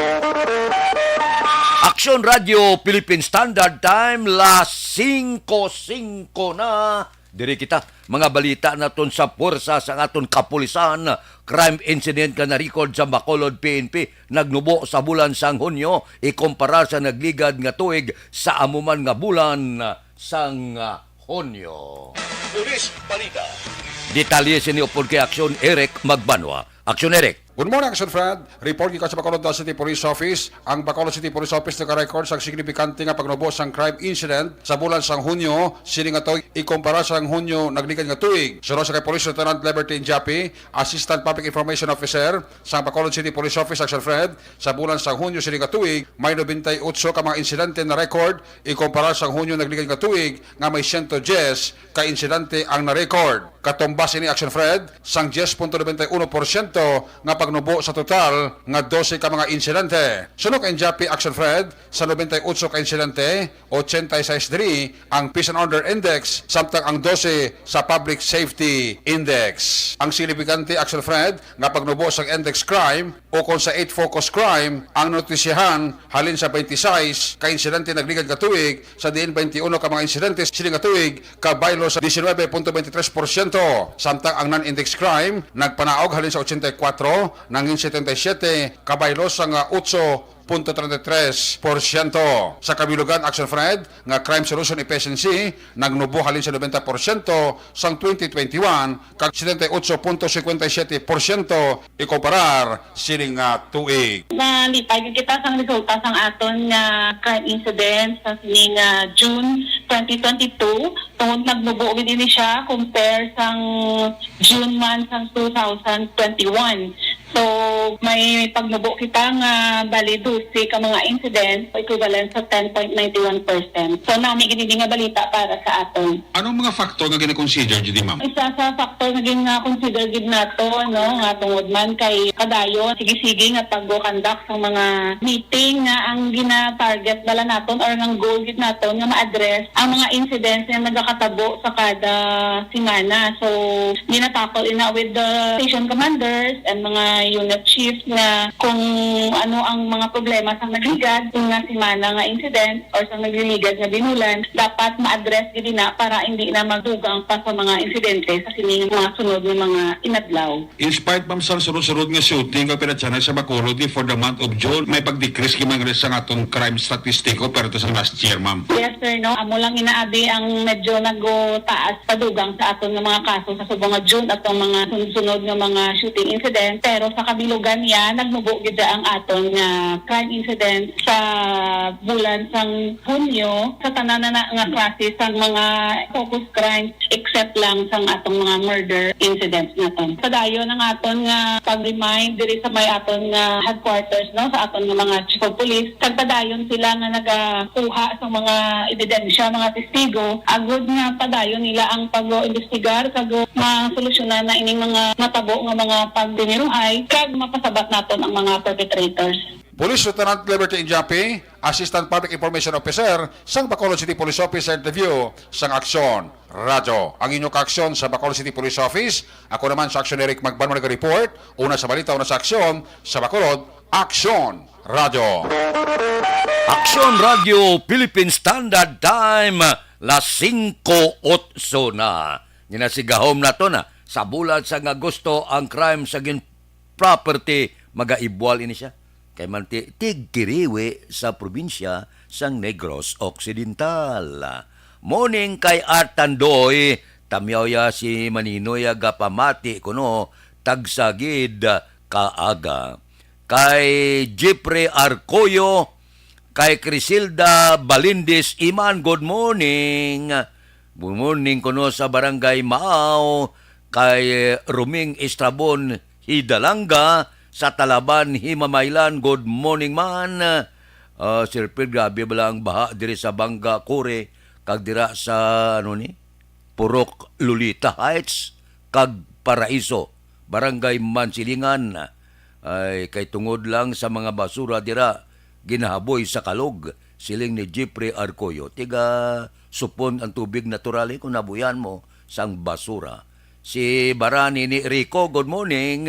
Action Radio Philippine Standard Time, las singko singko na. Diri kita, mga balita naton sa puwersa sang aton kapulisan, crime incident nga na-record sa Bacolod P N P, nagnubo sa bulan sang Hunyo, ikumpara sa nagligad nga tuig sa amo man nga bulan sang, ah, Hunyo. Pulis Balita. Detalye sini upod kay Aksyon Eric Magbanwa. Aksyon Eric. Good morning, Action Fred. Report gikan sa Bacolod City Police Office. Ang Bacolod City Police Office naka-record sang signifikante nga pagnubo sang crime incident sa bulan sang Hunyo, sini nga tuig ikumpara sang Hunyo nagligad nga tuig. Suno sa kay Police Lieutenant Liberty Injapi, Assistant Public Information Officer sang Bacolod City Police Office, Action Fred, sa bulan sang Hunyo sini nga tuig, may nobenta y otso ka mga insidente na record ikumpara sang Hunyo nagligad nga tuig nga may siyento dyes ka insidente ang na-record. Katumbas ini, Action Fred, sang dyes punto nobenta y uno porsyento nga pagnubo sa total nga dose ka mga insidente. Suno kay Injapi, Action Fred, sa nobenta y otso ka insidente, ochenta y seis diri ang Peace and Order Index, samtang ang dose sa Public Safety Index. Ang signifikante, Action Fred, nga pagnubo sang index crime ukon sa eight focus crime ang notisyahan halin sa twenty-six ka insidente nagligad nga tuig, sa diin twenty-uno ka mga insidente sini nga tuig kabaylo sa diecinuebe punto veintitrés porsyento, samtang ang non-index crime nagpanaog halin sa ochenta y cuatro nangin setenta y siete kabaylo sa nga otso punto treinta y tres porsyento. Sa kabilugan, Action Fred, nga Crime Solution Efficiency nagnubo halin sa nobenta porsyento sang twenty twenty-one kag setenta y ocho punto cincuenta y siete porsyento ikumparar sini nga tuig. Nalipay gid kita sang resulta sang aton nga crime incident sa sini nga June twenty twenty-two, tungod nagnubo gid ini siya compare sang June month sang two thousand twenty-one. So, may pagnubo kita nga bali dose ka mga incident, equivalent sa ten point nine one percent. So, nami gid ini nga balita para sa aton. Anong mga factor nga gina-consider dyan, ma'am? Isa sa factor nga gin-consider gid nato, no, nga tungod man kay kadayon, sige-sige nga pag-conduct sa mga meeting nga ang gina-target bala naton or ang goal gid naton nga ma-address ang mga incidents nga nagakatabo sa kada semana. So, gina-tackle ina with the station commanders and mga unit chiefs nga kung ano ang mga problema sa nagligad nga semana nga incident or sa nagligad nga binulan, dapat ma-address gid na para hindi na magdugang pa sa mga insidente sa sining mga sunod nga mga inadlaw. In spite, ma'am, sa sunod-sunod nga shooting kag pinatyanay sa Bacolod ni for the month of June, may pag-decrease gid man gani sa aton crime statistic compared to sa last year, ma'am. Yes, sir, no? Amo lang inaabi ang medyo nagtaas padugang sa aton nga mga kaso sa subong nga June atong mga sunod-sunod nga mga shooting incident. Pero sa kabilugan niya, nagmubo gid ang aton nga crime incident sa bulan sang Hunyo sa tanan na, na nga klase sang mga focus crime except lang sang atong mga murder incidents naton. Padayon ang aton nga pag-remind diri sa may aton nga headquarters, no, sa aton nga mga chief of police, kag padayon sila nga nagakuha sa mga ebidensya, mga testigo, agud nga padayon nila ang pag-imbestigar kag masolusyonan na ining mga natabo nga mga pagdiniruhay kag mapasabat naton ang mga perpetrators. Police Lieutenant Liberty Injapi, Assistant Public Information Officer sang Bacolod City Police Office, sa interview sang Aksyon Radyo. Ang inyo kaaksyon sa Bacolod City Police Office, ako naman sa Aksyon Eric Magbanwa nag-report, una sa balita, una sa aksyon, sa Bacolod, Aksyon Radyo. Aksyon Radyo Philippine Standard Time, Las singko otso na. Ginasigahom nato na sa bulan sang Agosto ang crime sa gin property, magaibwal ini siya. Kay man ti-, tigkiriwi sa probinsya sang Negros Occidental. Morning kay Art Tandoy, tamyaw ya si Maninoy ya gapamati kuno tagsa gid kaaga. Kay Jeffrey Arcoyo, kay Crisilda Balindis Iman, good morning. Good morning kuno sa Barangay Maaw, kay Roming Estrabon Hidalanga sa Talaban, Himamaylan, good morning man. Ah, Sir Phil, grabe bala ang baha diri sa Banga, Cory, kag dira sa, ano ni? Purok Lolita Heights, kag Paraiso, Barangay Mansilingan. Ay, kay tungod lang sa mga basura dira, ginahaboy sa kalog, siling ni Jeffrey Arcoyo. Tiga supon ang tubig natural, eh, kung nabuyan mo sang basura. Si Barani ni Rico, good morning.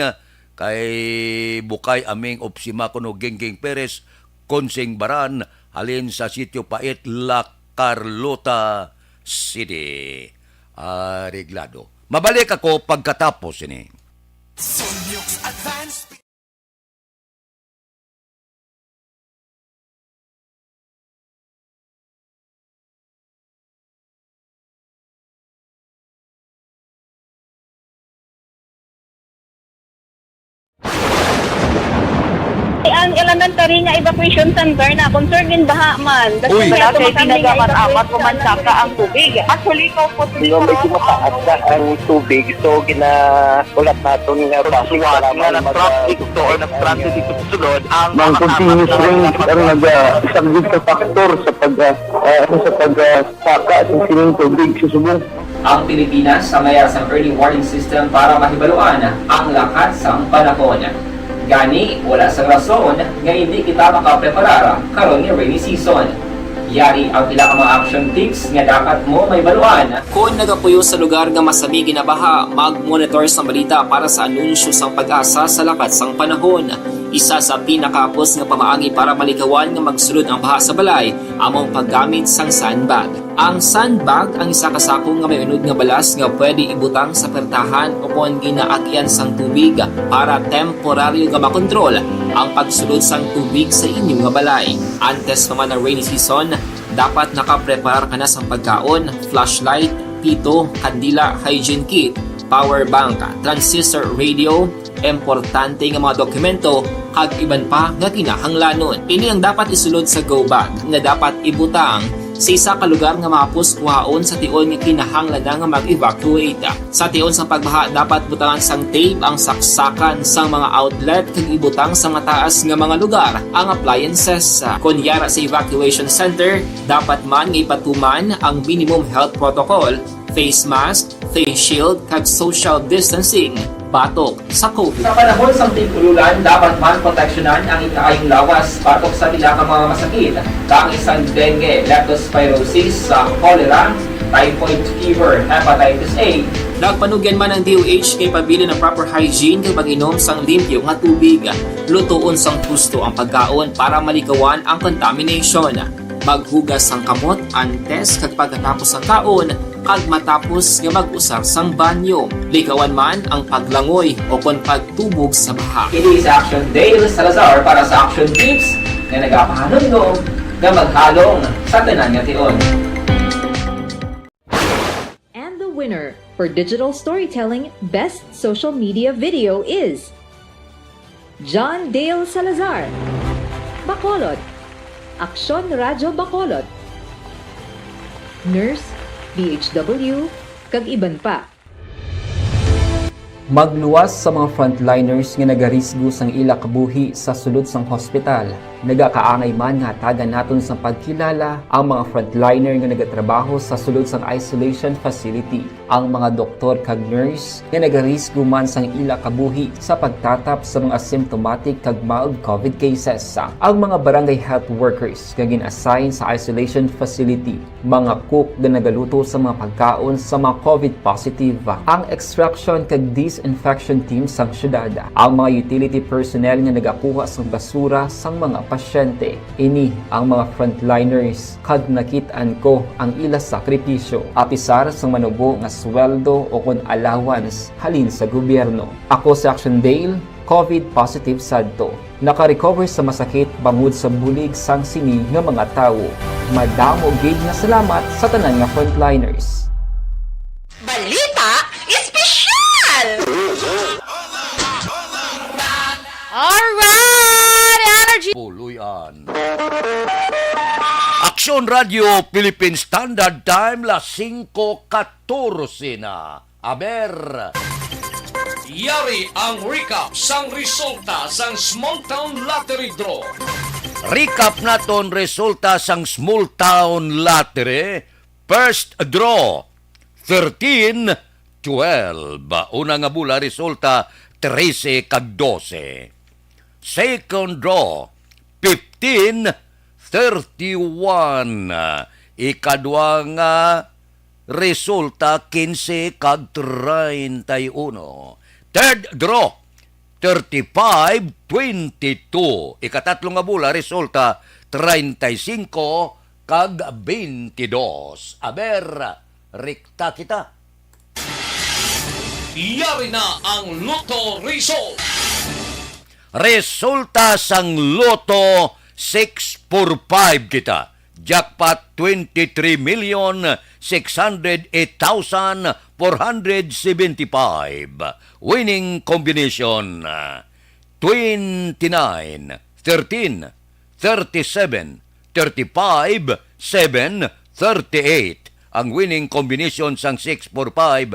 Kay Bukay Aming Opsima kuno Gingging Perez, Consing Baran, halin sa Sitio Pait, La Carlota City. Areglado. Mabalik ako pagkatapos ini. Sunyok's Advance. Ang elementary nga evacuation center na concern gin baha man. Uy. Wala kay tinaga man amat ko man saka ang tubig. Actually, ko po. Medyo mataas na ang tubig, so ginahulat naton nga bus nga nag-traffic to or nag-transit dito sa sulod ang mga continuous rain ang nagasaglit sa factor sa pag, ah, ah, sa pag, ah, saka sa sining tubig sa subong. Ang Pilipinas sa mayar sang early warning system para mahibaluan ang lakat sang panahon. Gani, wala sang rason nga hindi kita makapreparar karon nga rainy season. Yari ang pila ka mga action tips nga dapat mo mahibaluan. Kon nagapuyo sa lugar nga masami ginabaha, mag-monitor sang balita para sa anunsyo sang PAGASA sa lakat sang panahon. Isa sa pinakahapos nga pamaagi para malikawan nga magsulod ang baha sa balay amo ang paggamit sang sandbag. Ang sandbag ang isa ka sako nga may unod nga balas nga pwede ibutang sa pertahan ukon ginaagian sang tubig para temporaryo nga makontrol ang pagsulod sang tubig sa inyo nga balay. Antes pa man ang rainy season, dapat nakapreparar ka na sang pagkaon, flashlight, pito, kandila, hygiene kit, power bank, transistor radio, importante nga mga dokumento, kag iban pa nga kinahanglanon. Ini ang dapat isulod sa go bag nga dapat ibutang sa isa ka lugar nga mahapos kuhaon sa tion nga kinahanglan na nga mag-evacuate. Sa tion sang pagbaha, dapat butangan sang tape ang saksakan sang mga outlet kag ibutang sa mataas nga mga lugar ang appliances. Kon yara sa evacuation center, dapat man nga ipatuman ang minimum health protocol, face mask, face shield, kag social distancing batok sa COVID. Sa panahon sang tig-ululan, dapat man proteksyonan ang ikaayong lawas batok sa pila ka mga masakit, kaangay sang dengue, leptospirosis, sa cholera, typhoid fever, hepatitis A. Nagpanugyan man ang D O H kay pabilin ang proper hygiene kag pag-inom sang limpyo nga tubig. Lutoon sang husto ang pagkaon para malikawan ang contamination. Maghugas sang kamot antes kag pagkatapos sang kaon, kag matapos nga mag-usar sang banyo. Likawan man ang paglangoy o kon pagtubog sa baha. Ini si Action Dale Salazar para sa Action Tips nga nagapahanumdom nga maghalong sa tanan nga tion. And the winner for digital storytelling best social media video is John Dale Salazar, Bacolod. Aksyon Radyo Bacolod. Nurse, D H W, kag iban pa. Magluwas sa mga frontliners nga nagarisgo sang ila kabuhi sa sulod sang hospital. Nagakaangay man nga hatagan naton sang pagkilala ang mga frontliner nga nagatrabaho sa sulod sang isolation facility, ang mga doktor kag nurse nga nagarisgo man sang ila kabuhi sa pagtatap sa mga symptomatic kag mild COVID cases, ang mga barangay health workers nga gin-assign sa isolation facility, mga cook nga nagaluto sa mga pagkaon sa mga COVID positive, ang extraction kag disinfection team sang syudad, ang mga utility personnel nga nagakuha sang basura sang mga pasyente. Ini ang mga frontliners, kag nakit-an ko ang ila sakripisyo, apisar sang manubo nga sweldo o kon allowance halin sa gobyerno. Ako si Action Dale, COVID positive sadto. Naka-recover sa masakit bangod sa bulig sang sini nga mga tawo. Madamo gid nga salamat sa tanan nga frontliners. Balita Espesyal! Alright! Energy! Puluyan. Aksyon Radio Philippine Standard Time, las singko katorse na. Aber. Yari ang recap sang resulta sang Small Town Lottery Draw. Recap naton resulta sang Small Town Lottery. First draw, thirteen twelve. Una nga bola, resulta, trese kag dose. Second draw, fifteen thirty-one. Ikadwa nga resulta, kinse kag treinta y uno. Third draw, thirty-five twenty-two. Ikatatlo nga bola, resulta, treinta y cinco kag veintidós. Aber, rekta kita. Yari na ang Lotto result. Resulta sang Lotto, six four five kita. Jackpot, twenty-three million six hundred eight thousand four hundred seventy-five. Winning combination, twenty-nine, thirteen, thirty-seven, thirty-five, seven, thirty-eight. Ang winning combination sang six four five,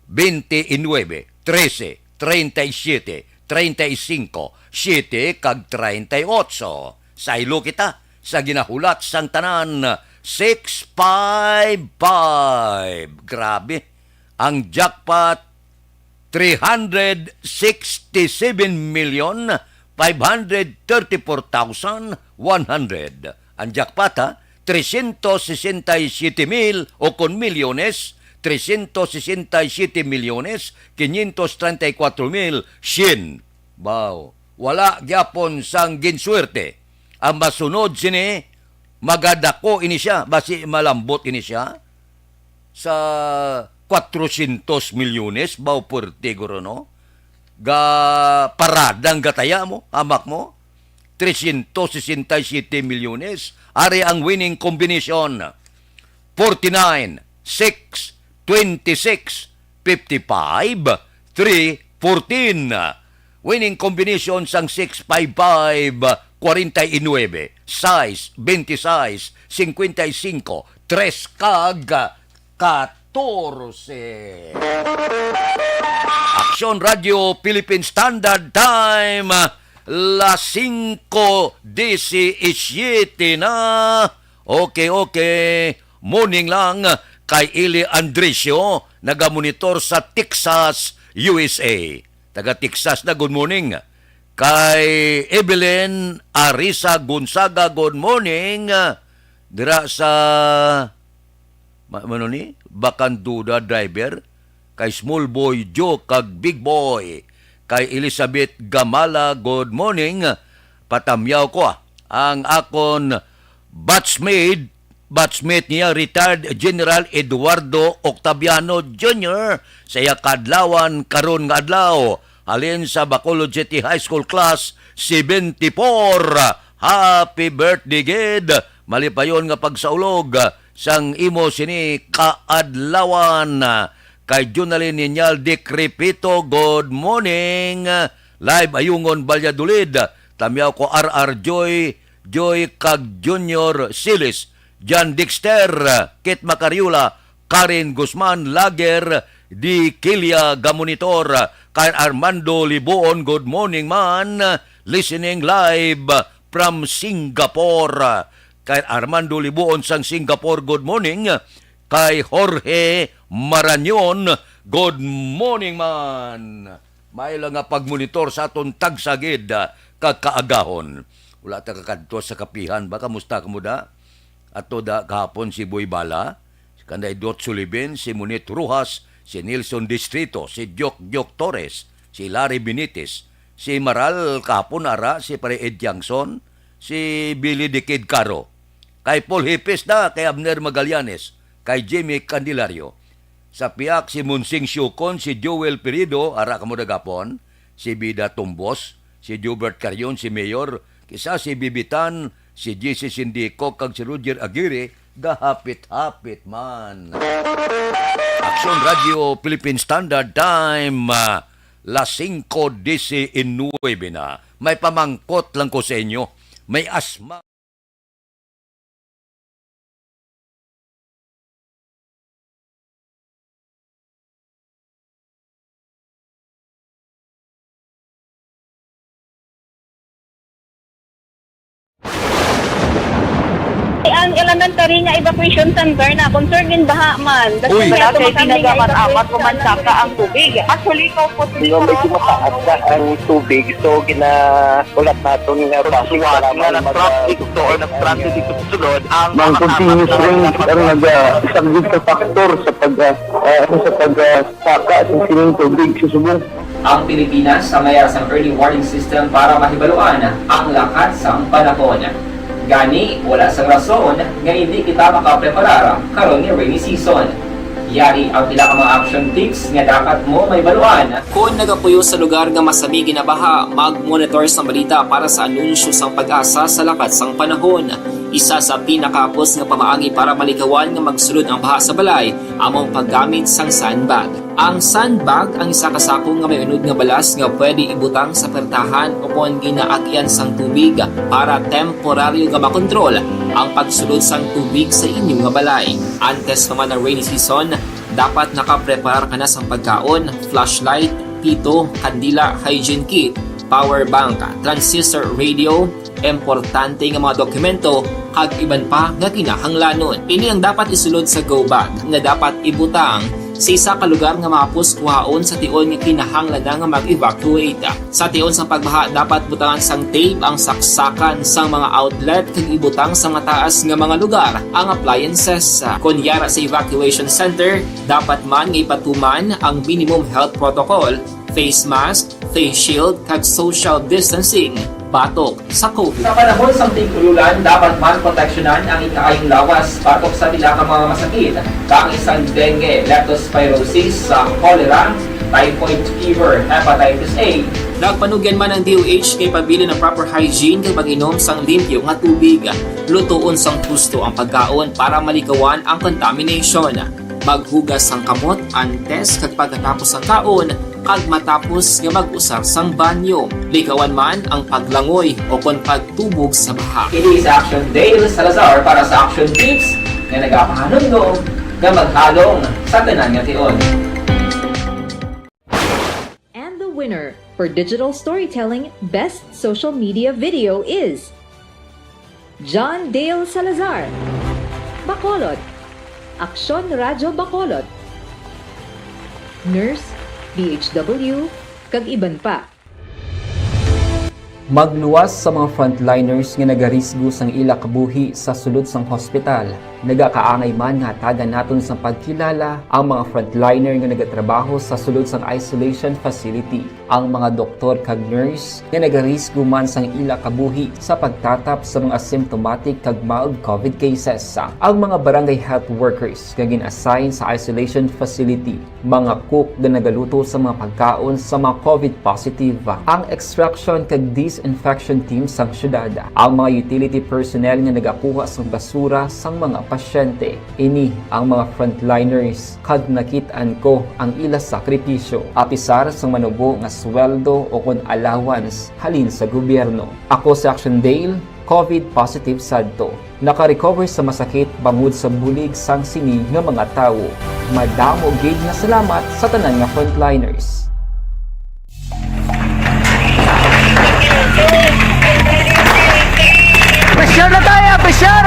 twenty-nine, trese, treinta y siete, treinta y cinco, siete, kag treinta y ocho. Saylo kita sa ginahulat sang tanan, six five five. Grabe. Ang jackpot, three hundred sixty-seven million five hundred thirty-four thousand one hundred. Ang jackpot, ha, trescientos sesenta y siete mil, o kon milyones, trescientos sesenta y siete milyones quinientos treinta y cuatro mil cien. Baw, wala gyapon sang ginswerte. Ang masunod sini, magadako ini siya, basi malambot ini siya. Sa cuatrocientos milyones, baw, puwerte guro, no? Ga paradang gataya mo, hamak mo. Trescientos sesenta y siete milyones. Ari ang winning combination. Forty-nine, six, twenty-six, fifty-five, three, fourteen. Winning combination sang six five five, forty-nine, sais, twenty-sais, cincuenta y cinco, tres kag katorse. Aksyon Radio Philippine Standard Time, las singko disisiete na. Okay, okay. Morning lang kay Eli Andresio, nagamonitor sa Texas, U S A. Taga Texas na, good morning. Kay Evelyn Arisa Gonzaga, good morning. Dira sa, ma-, ano ni? Bacanduda, driver. Kay Small Boy Joe kag Big Boy. Kay Elizabeth Gamala, good morning. Patamyaw ko, ah, ang akon batchmate, batchmate niya, retired General Eduardo Octaviano Junior, sa iya kadlawan karon nga adlaw, halin sa Bacolod City High School Class seventy-four. Happy birthday gid. Malipayon nga pagsaulog sang imo sini kaadlawan. Kay Junalyn Ninyal Dikripito, good morning. Live Ayungon, Valladolid. Tamyaw ko R R Joy, Joy kag Junior Silis, John Dexter, Kit Macariola, Karen Guzman, Lager, Di Kilia, Gamonitor, kay Armando Libuon, good morning man, listening live from Singapore. Kay Armando Libuon sang Singapore, good morning. Kay Jorge Marañon, good morning man. May lang nga pagmonitor sa aton tagsa gid, ah, kag kaagahon. Wala ta kakadto sa kapihan ba? Kamusta kamo da? Ato da kahapon si Boy Bala, kanday Dot Sulibin, si Monit Rojas, si Nelson Distrito, si Diok Diok Torres, si Larry Benitez, si Maral kahapon ara, si Pare Ed Tiangson, si Billy the Kid Caro. Kay Paul Hipis na, kay Abner Magallanes, kay Jimmy Candelario. Sa pihak si Monsing Siocon, si Joel Pirido, ara kamo dagapon, si Bida Tumbos, si Jobert Carion, si Mayor, kisa si Bibitan, si J C Sindico, kag si Roger Aguirre, gahapit-hapit man. Aksyon Radio Philippine Standard Time, ah, las singko disinuebe na. May pamangkot lang ko sa inyo. May asma. Ang elementary nga evacuation center na concern gin baha man. Uy. Wala kay tinaga man amat ko man saka ang tubig. Actually, ko po. Di ba, medyo mataas na ang tubig, so ginaulat naton nga base para nga mag-, nag-transit to or nag-transit dito sa sulod ang mga continuous rain ang naga-, isa gid ka factor sa pag, ah, ah, sa pag, ah, saka sa sining tubig sa subong. Ang Pilipinas ang may sang early warning system para mahibaluan ang lakat sang panahon. Gani, wala sang rason nga hindi kita makapreparar karon nga rainy season. Yari ang pila ka mga action tips nga dapat mo mahibaluan. Kon nagapuyo sa lugar nga masami ginabaha, mag-monitor sang balita para sa anunsyo sang PAGASA sa lakat sang panahon. Isa sa pinakahapos nga pamaagi para malikawan nga magsulod ang baha sa balay amo ang paggamit sang sandbag. Ang sandbag ang isa ka sako nga may unod nga balas nga pwede ibutang sa pertahan ukon ginaagian sang tubig para temporaryo nga makontrol ang pagsulod sang tubig sa inyo nga balay. Antes pa man ang rainy season, dapat nakapreparar ka na sang pagkaon, flashlight, pito, kandila, hygiene kit, power bank, transistor radio, importante nga mga dokumento, kag iban pa nga kinahanglanon. Ini ang dapat isulod sa go bag nga dapat ibutang sa isa ka lugar nga mahapos kuhaon sa tion nga kinahanglan na nga mag-evacuate. Sa tion sang pagbaha, dapat butangan sang tape ang saksakan sang mga outlet kag ibutang sa mataas nga mga lugar ang appliances. Kon yara sa evacuation center, dapat man nga ipatuman ang minimum health protocol, face mask, face shield, kag social distancing batok sa COVID. Sa panahon sang tig-ululan, dapat man proteksyonan ang ikaayong lawas batok sa pila ka mga masakit, kaangay sang dengue, leptospirosis, sa cholera, typhoid fever, hepatitis A. Nagpanugyan man ang D O H nga ipabilin ang proper hygiene kag pag-inom sang limpyo nga tubig. Lutoon sang husto ang pagkaon para malikawan ang contamination. Maghugas sang kamot antes kag pagkatapos sang kaon, kag matapos nga mag-usar sang banyo. Likawan man ang paglangoy o kon pagtubog sa baha. Ini si Action Dale Salazar para sa Action Tips nga nagapahanumdom nga maghalong sa tanan nga tion. And the winner for digital storytelling best social media video is John Dale Salazar, Bacolod, Aksyon Radyo Bacolod, nurse, D H W, kag iban pa. Magluwas sa mga frontliners nga nagarisgo sang ila kabuhi sa sulod sang hospital. Nagakaangay man nga hatagan naton sang pagkilala ang mga frontliner nga nagatrabaho sa sulod sang isolation facility, ang mga doktor kag nurse nga nagarisgo man sang ila kabuhi sa pagtatap sa mga asymptomatic kag mild COVID cases, ang mga barangay health workers nga gin-assign sa isolation facility, mga cook nga nagaluto sa mga pagkaon sa mga COVID positive, ang extraction kag disinfection team sang syudad, ang mga utility personnel nga nagakuha sang basura sang mga pasyente. Ini ang mga frontliners, kag nakit-an ko ang ila sakripisyo. Apisar sang manubo nga sweldo o kon allowance halin sa gobyerno. Ako si Action Dale, COVID positive sadto. Naka-recover sa masakit bangod sa bulig sang sini nga mga tawo. Madamo gid nga salamat sa tanan nga frontliners. Pressure na tayo! Pressure!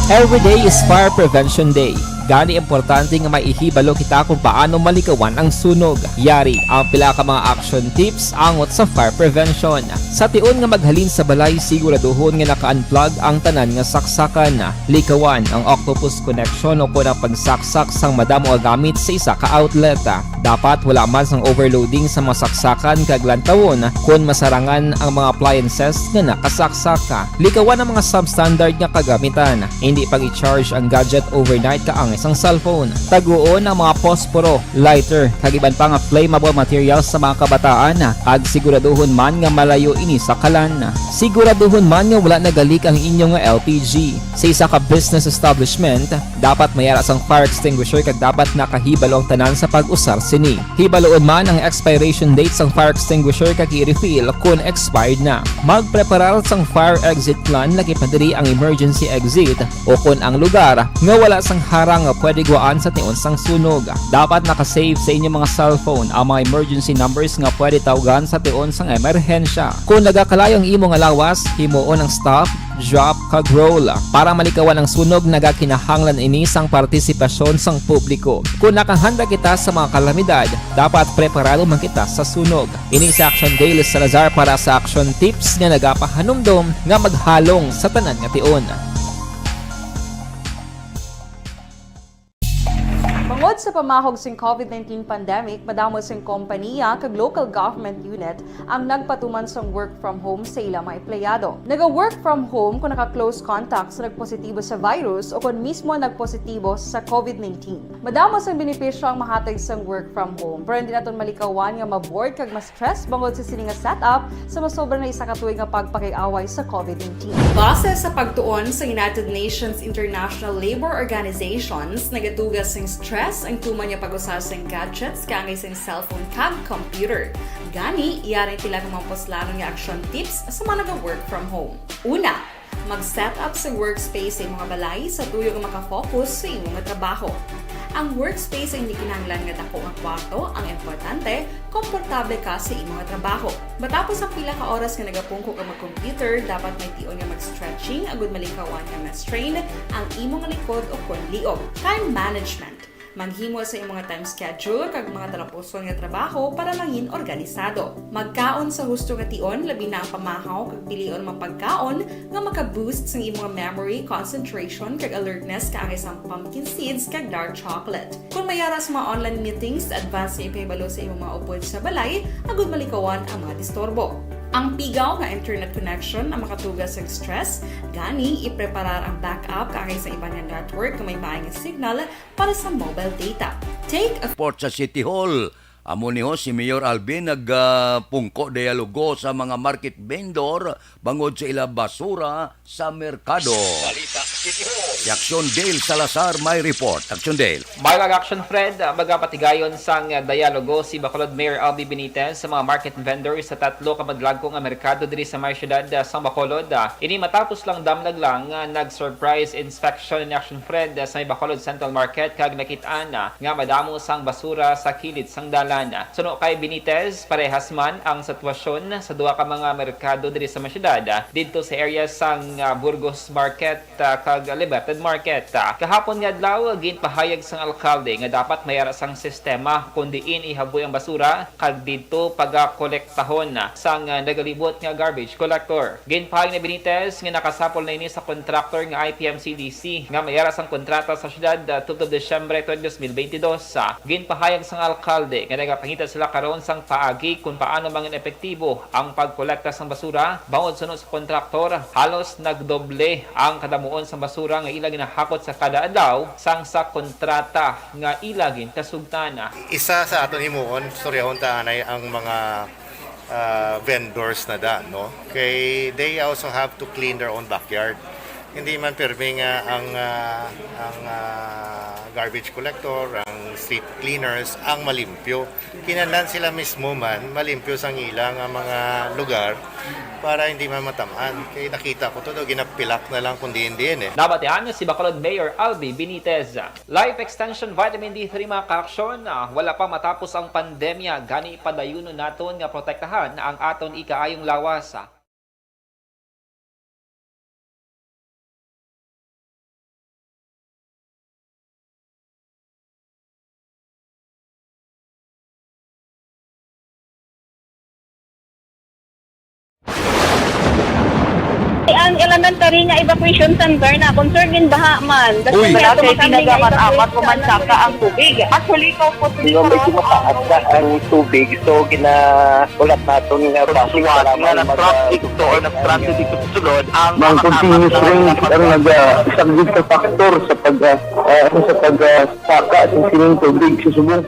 Every day is Fire Prevention Day. Gani, importante nga may ihibalo kita kung paano malikawan ang sunog. Yari ang pila ka mga action tips angot sa fire prevention. Sa tion nga maghalin sa balay, siguraduhon nga naka-unplug ang tanan nga saksakan. Likawan ang octopus connection o kon ang pagsaksak sang madamo nga gamit sa isa ka outlet. Dapat wala man sang overloading sa mga saksakan kag lantawon kon masarangan ang mga appliances nga nakasaksak. Likawan ang mga substandard nga kagamitan. Hindi pag-i-charge ang gadget overnight kaangay sang cellphone. Taguon ang mga posporo, lighter, kag iban pa nga flammable materials sa mga kabataan, kag siguraduhon man nga malayo ini sa kalan. Siguraduhon man nga wala nagalik ang inyo nga L P G. Sa isa ka business establishment, dapat may ara sang fire extinguisher kag dapat nakahibalo ang tanan sa pag-usar sini. Hibaluon man ang expiration date sang fire extinguisher kag i-refill kon expired na. Magpreparar sang fire exit plan, lakip na diri ang emergency exit o kon ang lugar nga wala sang harang nga pwede guwaan sa tion sang sunog. Dapat naka-save sa inyo mga cellphone ang mga emergency numbers nga pwede tawgan sa tion sang emerhensya. Kon nagakalayo ang imo nga lawas, himuon ang stop, drop, kag roll. Para malikawan ang sunog, nagakinahanglan ini sang partisipasyon sang publiko. Kon nakahanda kita sa mga kalamidad, dapat preparado man kita sa sunog. Ini si Action Dale Salazar para sa Action Tips nga nagapahanumdom nga maghalong sa tanan nga tion. Bangod sa pamahog sing covid nineteen pandemic, madamo sing kompaniya kag local government unit ang nagpatuman sang work from home sa ila mga empleyado. Naga-work from home kung naka-close contact sa nagpositibo sa virus o kon mismo nagpositibo sa covid nineteen. Madamo sang benepisyo ang mahatag sang work from home, pero hindi naton malikawan nga ma-bored kag ma-stress bangod sa sini nga setup sa masobra na isa ka tuig nga pagpakig-away sa covid nineteen. Base sa pagtuon sa United Nations International Labour Organizations, nagatuga sing stress ang tuman nga pag-usa sing gadgets kaangay sing cellphone kag computer. Gani, yari ang pila ka mga puslanon nga action tips sa mga naga-work from home. Una, mag-set up sa workspace sa imong balay sa tuyo nga makafocus sa imo nga trabaho. Ang workspace ay hindi kinahanglan nga dako nga kwarto, ang importante, komportable ka sa imo nga trabaho. Matapos ang pila ka oras nga nagapungko ka mag-computer, dapat may tion nga mag-stretching agud malikawan nga ma-strain ang imo nga likod o kon liog. Time management. Maghimo sa imong nga time schedule kag mga talapuson nga trabaho para mangin organisado. Magkaon sa husto nga tion, labi na ang pamahaw kag pilion mga pagkaon nga maka-boost sang imong memory, concentration, kag alertness kaangay sang pumpkin seeds kag dark chocolate. Kon may ara sa mga online meetings, advance nga ipahibalo sa imong mga upod sa balay agud malikawan ang mga disturbo. Ang pigaw nga internet connection ang makatuga sang stress, gani ipreparar ang backup kaangay sa iban nga network nga may maayo nga signal para sa mobile data. Take a Report sa City Hall. Amo ni ho si Mayor Alvin nagapungko dialogo sa mga market vendor bangod sa ila basura sa merkado. Balita City Hall. Si Action Dale Salazar may report. Action Dale. May mga Action Fred, ah, magapatigayon sang dialogo si Bacolod Mayor Alvin Benitez sa mga market vendors sa tatlo ka madlagko nga merkado diri sa may siyudad, ah, sang Bacolod. Ah, ini matapos lang damlag lang nga nag-surprise inspection ni Action Fred, ah, sa may Bacolod Central Market kag nakit-an, ah, nga madamo sang basura sa kilid sang dalan. Suno kay Benitez, parehas man ang sitwasyon sa duha ka mga merkado diri sa may siyudad, ah, didto sa area sang, ah, Burgos Market, ah, kag Libertad Market. Ah, kahapon nga adlaw, ginpahayag sang alkalde nga dapat may ara sang sistema kon diin ihaboy ang basura kag didto pagakolektahon, ah, sang, ah, nagalibot nga garbage collector. Ginpahayag ni Benitez nga nakasapol na ini sa contractor nga I P M C D C nga may ara sang kontrata sa siyudad, ah, tubtob Disyembre twenty, dos mil bentidós. Ah, ginpahayag sang alkalde nga nagapangita sila karon sang paagi kon paano mangin epektibo ang pagkolekta sang basura, bangod suno sa kontraktor, halos nagdoble ang kadamuon sang basura nga ila ginahakot sa kada adlaw sang sa kontrata nga ila ginkasugtan. Isa sa aton himuon, storyahon ta anay ang mga, ah, vendors na da, no? Kay they also have to clean their own backyard. Hindi man pirmi nga ang, ah, ang, ah, garbage collector, ang street cleaners ang malimpyo. Kinahanglan sila mismo man malimpyo sang ila nga mga lugar para hindi man matamaan. Kay nakita ko to, daw ginapilak na lang kung diin-diin eh. Nabatian si Bacolod Mayor Alvin Benitez. Life Extension Vitamin D three, mga ka-aksyon, ah, wala pa matapos ang pandemya, gani padayunon naton nga protektahan ang aton ikaayong lawas. Ang elementary nga evacuation center na concern gin baha man. That's Uy. Why Wala ato kay kami nga pinagaman-amat evacuate mo man sa saka ang tubig. Actually, ikaw po, Di ba, medyo mataas na ang tubig, so ginahulat naton nga traffic. Suwat para nga mag-, nag-traffic to or nag-transit dito sa sulod ang Ang mga continuous kasama rain na ang naga-, isa gid sa factor sa pag, ah, ah, sa pag, ah, saka sa sining tubig sa subong.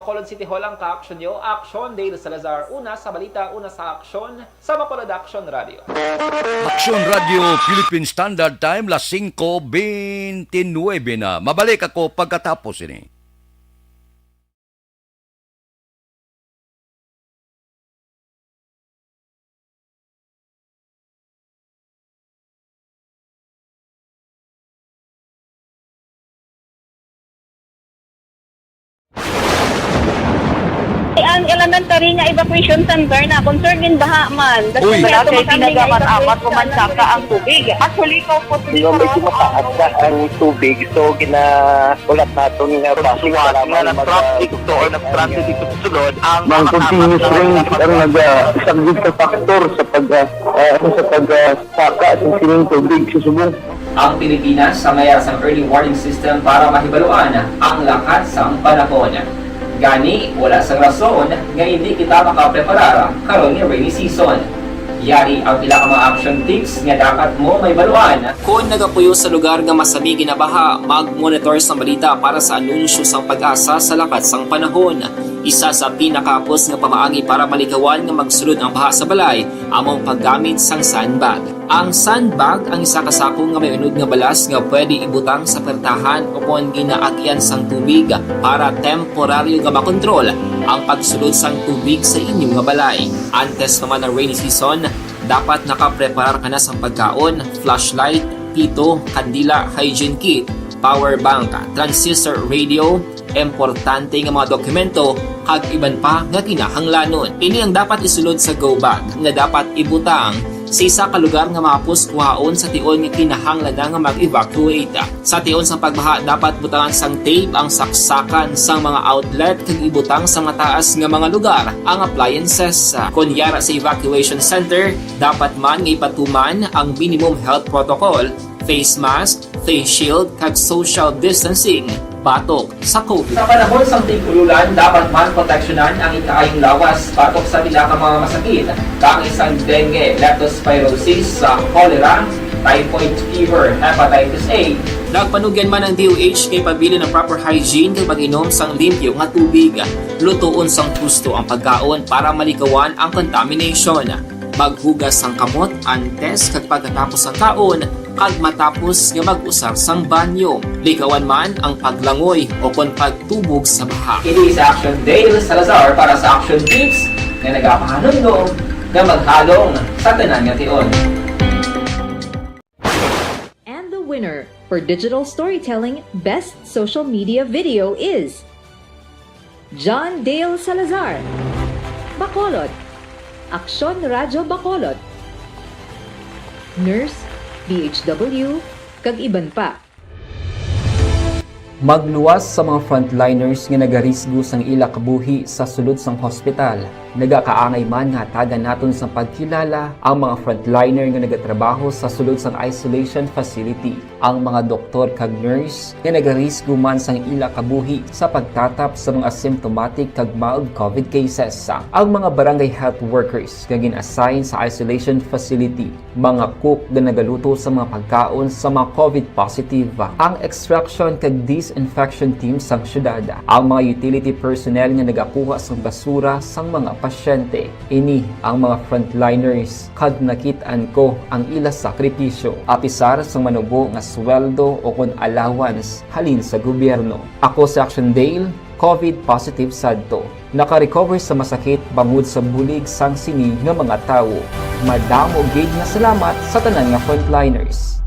Bacolod City Hall ang ka-aksyon nyo. Aksyon, Dale Salazar. Una sa balita, una sa aksyon, sa Bacolod Aksyon Radio. Aksyon Radio Philippine Standard Time, las singko bente nuebe na. Mabalik ako pagkatapos ini. Ang elementary nga evacuation center na concern gin baha man. That's Uy. Why Wala ato kay kami nga pinagaman-amat evacuation mo man saka ang tubig. Actually, ikaw po, Di ba, medyo mataas na ang tubig, so ginahulat naton nga traffic para nga mag-, nag-traffic to or nag-transit dito sa sulod ang Ang mga continuous kasama rain na ang naga-, isa gid sa factor sa pag, ah, ah, ano, sa pag, ah, saka sa sining tubig sa subong. Ang Pilipinas sa mayar sang early warning system para mahibaluan ang lakat sang panahon. Gani, wala sang rason nga indi kita makapreparar karon nga rainy season. Yari ang pila ka mga action tips nga dapat mo mahibaluan. Kon nagapuyo sa lugar nga masami ginabaha, mag-monitor sang balita para sa anunsyo sang PAGASA sa lakat sang panahon. Isa sa pinakahapos nga pamaagi para malikawan nga magsulod ang baha sa balay amo ang paggamit sang sandbag. Ang sandbag ang isa ka sako nga may unod nga balas nga pwede ibutang sa pertahan ukon ginaagyan sang tubig para temporaryo nga makontrol ang pagsulod sang tubig sa inyo nga balay. Antes pa man ang rainy season, dapat nakapreparar ka na sang pagkaon, flashlight, pito, kandila, hygiene kit, power bank, transistor radio, importante nga mga dokumento, kag iban pa nga kinahanglanon. Ini ang dapat isulod sa go bag nga dapat ibutang sa isa ka lugar nga mahapos kuhaon sa tion nga kinahanglan na nga mag-evacuate. Sa tion sang pagbaha, dapat butangan sang tape ang saksakan sang mga outlet kag ibutang sa mataas nga mga lugar ang appliances. Kon yara sa evacuation center, dapat man nga ipatuman ang minimum health protocol, face mask, face shield, kag social distancing batok sa COVID. Sa panahon sang tig-ululan, dapat man proteksyonan ang ikaayong lawas batok sa pila ka mga masakit, kaangay sang dengue, leptospirosis, sa cholera, typhoid fever, hepatitis A. Nagpanugyan man ang D O H nga ipabilin ang proper hygiene kag pag-inom sang limpyo nga tubig. Lutoon sang husto ang pagkaon para malikawan ang contamination. Maghugas sang kamot antes kag pagkatapos sang kaon, kag matapos nga mag-usar sang banyo. Likawan man ang paglangoy o kon pagtubog sa baha. Ini sa Action Dale Salazar para sa Action Tips nga nagapahanumdom nga maghalong sa tanan nga tion. And the winner for digital storytelling best social media video is John Dale Salazar, Bacolod, Aksyon Radyo Bacolod, nurse, D H W, kag iban pa. Magluwas sa mga frontliners nga nagarisgo sang ila kabuhi sa sulod sang hospital. Nagakaangay man nga hatagan naton sang pagkilala ang mga frontliner nga nagatrabaho sa sulod sang isolation facility, ang mga doktor kag nurse nga nagarisgo man sang ila kabuhi sa pagtatap sa mga symptomatic kag mild covid cases, ang mga barangay health workers nga gin-assign sa isolation facility, mga cook nga nagaluto sa mga pagkaon sa mga covid positive, ang extraction kag disinfection team sang syudad, ang mga utility personnel nga nagakuha sang basura sang mga pasyente. Ini ang mga frontliners, kag nakit-an ko ang ila sakripisyo, apisar sang manubo nga sweldo o kon allowance halin sa gobyerno. Ako si Action Dale, covid positive sadto. Naka-recover sa masakit bangod sa bulig sang sini nga mga tawo. Madamo gid nga salamat sa tanan nga frontliners.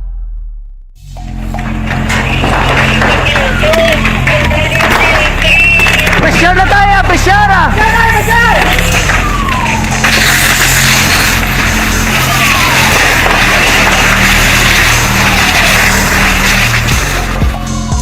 Pressure na tayo! Pressure na!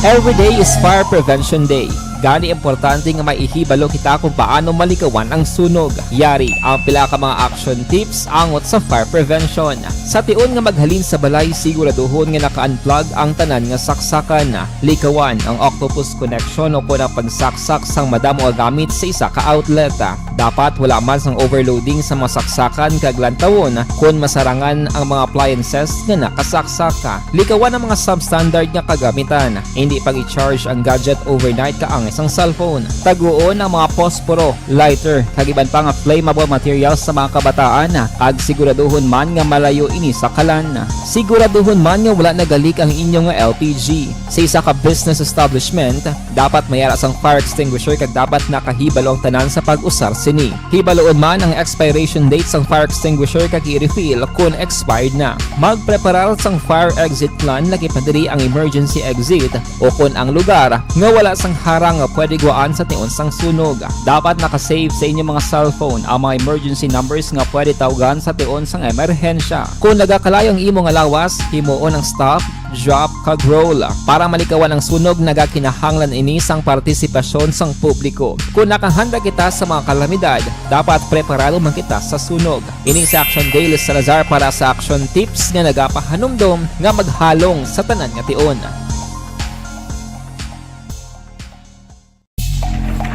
Every day is Fire Prevention Day. Gani, importante nga may ihibalo kita kung paano malikawan ang sunog. Yari ang pila ka mga action tips angot sa fire prevention. Sa tion nga maghalin sa balay, siguraduhon nga naka-unplug ang tanan nga saksakan. Likawan ang octopus connection o kon ang pagsaksak sang madamo nga gamit sa isa ka outlet. Dapat wala man sang overloading sa mga saksakan kag lantawon kon masarangan ang mga appliances nga nakasaksak. Likawan ang mga substandard nga kagamitan. Indi pag-i-charge ang gadget overnight kaangay sang cellphone. Taguon ang mga posporo, lighter, kag iban pa nga flammable materials sa mga kabataan, kag siguraduhon man nga malayo ini sa kalan. Siguraduhon man nga wala nagalik ang inyo nga L P G. Sa isa ka business establishment, dapat may ara sang fire extinguisher kag dapat nakahibalo ang tanan sa pag-usar sini. Hibaloon man ang expiration date sang fire extinguisher kag i-refill kon expired na. Magpreparar sang fire exit plan, lakip na diri ang emergency exit o kon ang lugar nga wala sang harang nga pwede gwaan sa tion sang sunog. Dapat naka-save sa inyo mga cellphone ang mga emergency numbers nga pwede tawgan sa tion sang emerhensya. Kon nagakalayo ang imo nga lawas, himuon ang stop, drop, kag roll. Para malikawan ang sunog, nagakinahanglan ini sang partisipasyon sang publiko. Kon nakahanda kita sa mga kalamidad, dapat preparado man kita sa sunog. Ini si Action Dale Salazar para sa Action Tips nga nagapahanumdom nga maghalong sa tanan nga tion.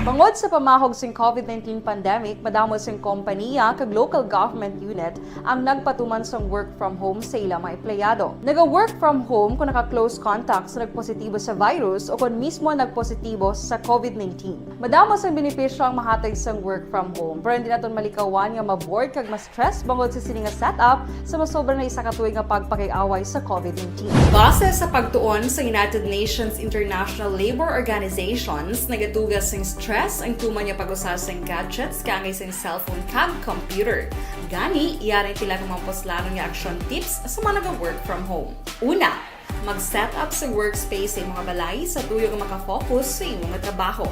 Bangod sa pamahog sing covid nineteen pandemic, madamo sing kompaniya kag local government unit ang nagpatuman sang work from home sa ila mga empleyado. Naga-work from home kon naka-close contact sa nagpositibo sa virus o kon mismo nagpositibo sa covid nineteen. Madamo sang benepisyo ang mahatag sang work from home, pero hindi naton malikawan nga ma-bored kag ma-stress bangod sa sini nga setup sa masobra na isa ka tuig nga pagpakig-away sa covid nineteen. Base sa pagtuon sa United Nations International Labor Organizations, nagatuga sing stress ang tuman nga pag-usa sing gadgets kaangay sing cellphone kag computer. Gani, yari ang pila ka mga puslanon nga action tips sa mga naga-work from home. Una, mag-set up sa workspace sa imong balay sa tuyo nga maka-focus sa imong trabaho.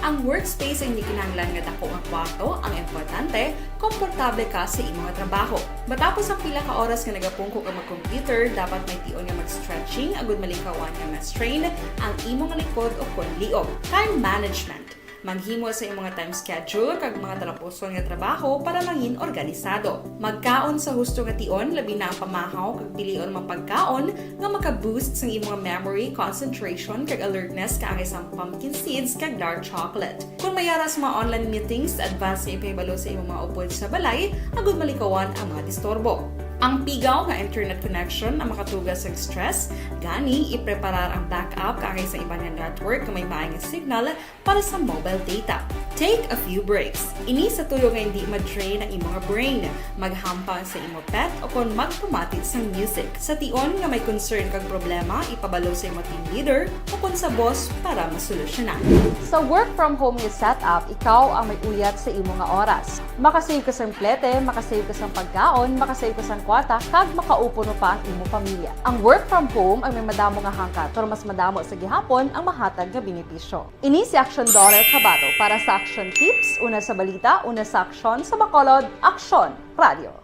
Ang workspace ay hindi kinahanglan nga dako nga kwarto, ang importante, komportable ka sa imong trabaho. Matapos ang pila ka oras nga nagapungko ka mag-computer, dapat may tion nga mag-stretching agud malikawan nga ma-strain ang imong likod o kon liog. Time management. Maghimo sa imong time schedule kag mga talapuson nga trabaho para mangin organisado. Magkaon sa husto nga tion, labi na ang pamahaw kag pilion mga pagkaon nga maka-boost sang imong memory, concentration, kag alertness kaangay sang pumpkin seeds kag dark chocolate. Kon may ara sa mga online meetings, advance nga ipahibalo sa imong mga upod sa balay agud malikawan ang mga disturbo. Ang pigaw nga internet connection ang makatuga sang stress, gani ipreparar ang backup kaangay sa iban nga network nga may maay nga signal para sa mobile data. Take a few breaks. Ini sa tuyo nga hindi ma-drain ang imo nga brain. Maghampang sa imo pet o kon magpamati sang music. Sa tion nga may concern kag problema, ipabalo sa imo team leader o kon sa boss para masolusyonan. Sa work from home nga setup, ikaw ang may uyat sa imo nga oras. Makasave ka sang plete, makasave ka sang pagkaon, makasave ka sang kwarta, kag makaupuno pa ang imo pamilya. Ang work from home ang may madamo nga hangkat, pero mas madamo sa gihapon ang mahatag nga benepisyo. Ini si Action Daughter Kabato para sa Action Tips, una sa balita, una sa aksyon, sa Bacolod, Aksyon Radio.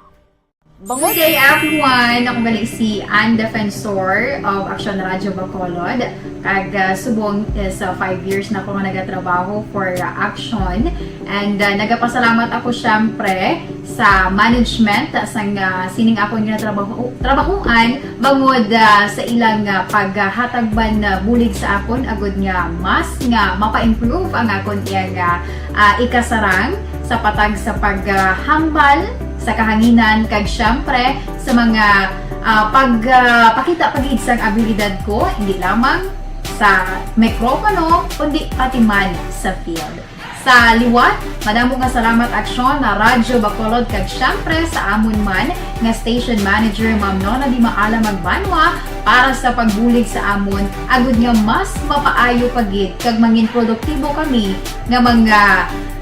Good day, everyone! Ako gali si Ann Defensor of Action Radio Bacolod. Kag, ah, subong is, ah, five years na ako nga nagatrabaho for, ah, Action. And, ah, nagapasalamat ako, syempre, sa management sang, ah, sining akon nga trabaho, trabahuan bangod, ah, sa ilang, ah, paghatag man, ah, bulig sa akon agud nga mas nga mapa-improve ang akon iyang, ah, ah, ikasarang sa patag sa paghambal sa kahanginan, kag siyempre sa mga, ah, pag, ah, pakita pa gid sang abilidad ko, hindi lamang sa mikropono, kundi pati man sa field. Sa liwat, madamo nga salamat, Aksyon, na Radyo Bacolod, kag siyempre sa amon man nga station manager, Ma'am Nona Di Maala Magbanwa, para sa pagbulig sa amon, agud nga mas mapaayo pa gid kag mangin produktibo kami nga mga,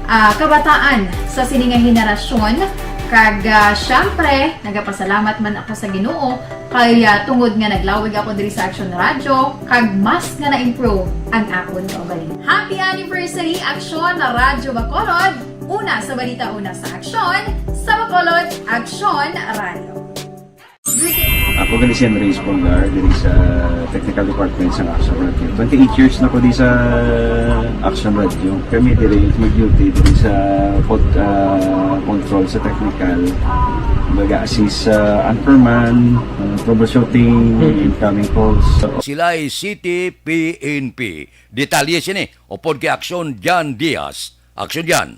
ah, kabataan sa sini nga henerasyon. Kag, ah, siyempre, nagapasalamat man ako sa Ginoo kay, ah, tungod nga naglawig ako diri sa Action Radio, kag mas nga na-improve ang akon kaugalingon. Happy anniversary, Action na Radyo Bacolod! Una sa balita, una sa aksyon, sa Bacolod, Action Radio. Ako gali si Andres Polgar, diri sa Technical Department sa Action Radio. Twenty-eight years na ko di sa Action Radio. Kami diri mag-duty diri sa pod-, ah, control sa technical. Baga assist sa anchorman, ah, troubleshooting, incoming calls. Silay City P N P. Detalye sini, upod kay Aksyon Jan Diaz. Aksyon Jan.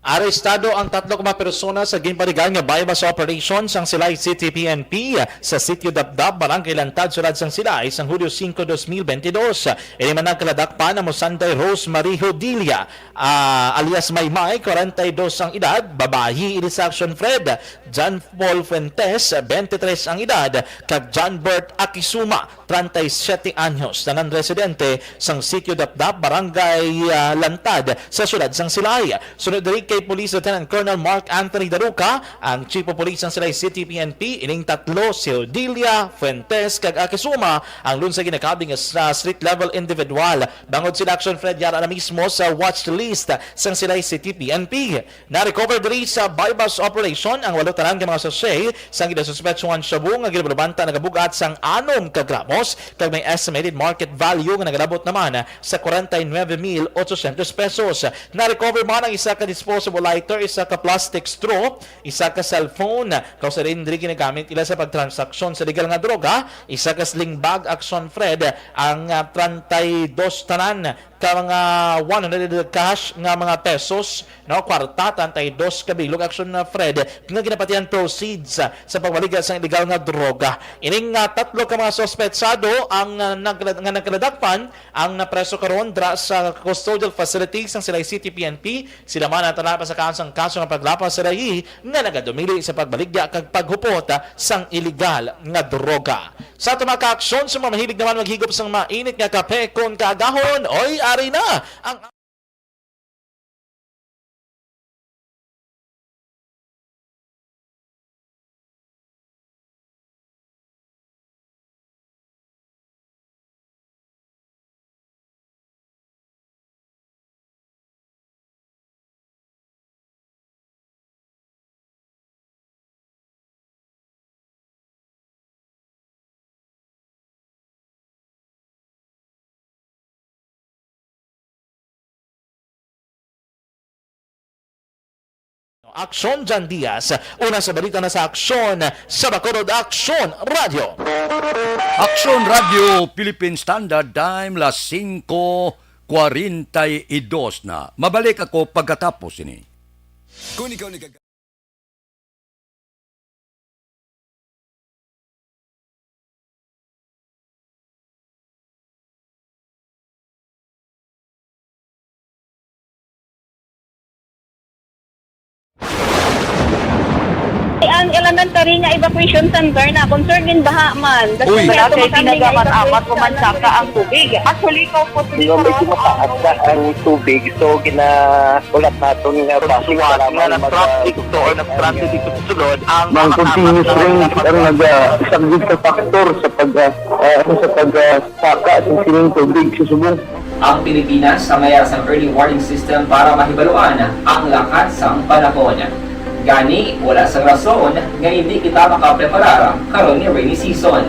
Arestado ang tatlo ka mga persona sa ginpaligal nga buy-bust operation sang Silay City P N P sa Sitio Dapdap, Barangay Lantad, Syudad sang Silay, sang Hulyo singko, dos mil bentidós. Ini man nagkaladakpan ang Musanday Rosemary Hodilla, ah, alias Maymay, kwarenta y dos ang edad, babayi, ini si Action Fred, John Paul Fuentes, twenty-three ang edad, kag John Bert Akisuma, treinta y siete anyos, tanan residente sang Sitio Dapdap, Barangay, ah, Lantad, sa siyudad sang Silay. Sunod diri kay Police Lieutenant Colonel Mark Anthony Daruca, ang Chief of Police sang Silay City P N P, ining tatlo, si Odilia, Fuentes, kag Akisuma, ang lunsay ginakabig nga sa street level individual. Bangod sila Action Fred, yara na mismo sa watch list sang Silay City P N P. Na-recover diri sa buy-bust operation ang walo tanan nga mga sachet sang ginasuspetsuhan shabu nga ginalubanta nagabugat sang anom ka gramos kag may estimated market value nga nagalabot naman sa kwarenta y nuebe mil ochocientos pesos. Na-recover man ang isa ka disposable lighter, isa ka plastic straw, isa ka cellphone, kausa rin diri ginagamit ila sa pagtransaksyon sa legal nga droga, isa ka sling bag, Action Fred, ang, ah, treinta y dos tanan ka mga one hundred cash nga mga pesos, no, kwarta, treinta y dos ka bilog, Action, uh, Fred, nga ginapatihan proceeds, uh, sa pagbaligya sang illegal nga droga. Ining, uh, tatlo ka mga suspetsado ang, uh, nagla-, nga nagkaladakpan ang napreso karon dra sa custodial facility sang Silay City P N P. Sila man ang tala pa sa kaso, ang kaso nga paglapas sa rayi nga nagadumili sa pagbaligya kag paghupot, uh, sang illegal nga droga. Sa ato mga kaaksyon, sa mga mahilig naman maghigop sang mainit nga kape kon kaagahon, oy, ari na ang Aksyon, Jan Diaz. Una sa balita na sa Aksyon, sa Bacolod, Aksyon Radio. Aksyon Radio, Philippine Standard Time, las singko kwarenta y dos na. Mabalik ako pagkatapos ini. Kung ikaw nagag- Ang elementary nga evacuation center na concern in baha man. Uy. Wala kay ginagamat-amat, kumansaka ang tubig. Actually, ikaw po, medyo mataas na ang tubig, so ginahulat naton nga traffic, nga mag-, nag-traffic to or nag-traffic dito sa sulod, ang mga continuous rain ang nag-, ah, isang big factor sa pag, ah, ah, sa pag, ah, saka sa sining tubig sa subong. Ang Pilipinas ang may sang early warning system para mahibaluan ang lakat sang panahon. Gani, wala sang rason nga hindi kita makapreparar karon nga rainy season.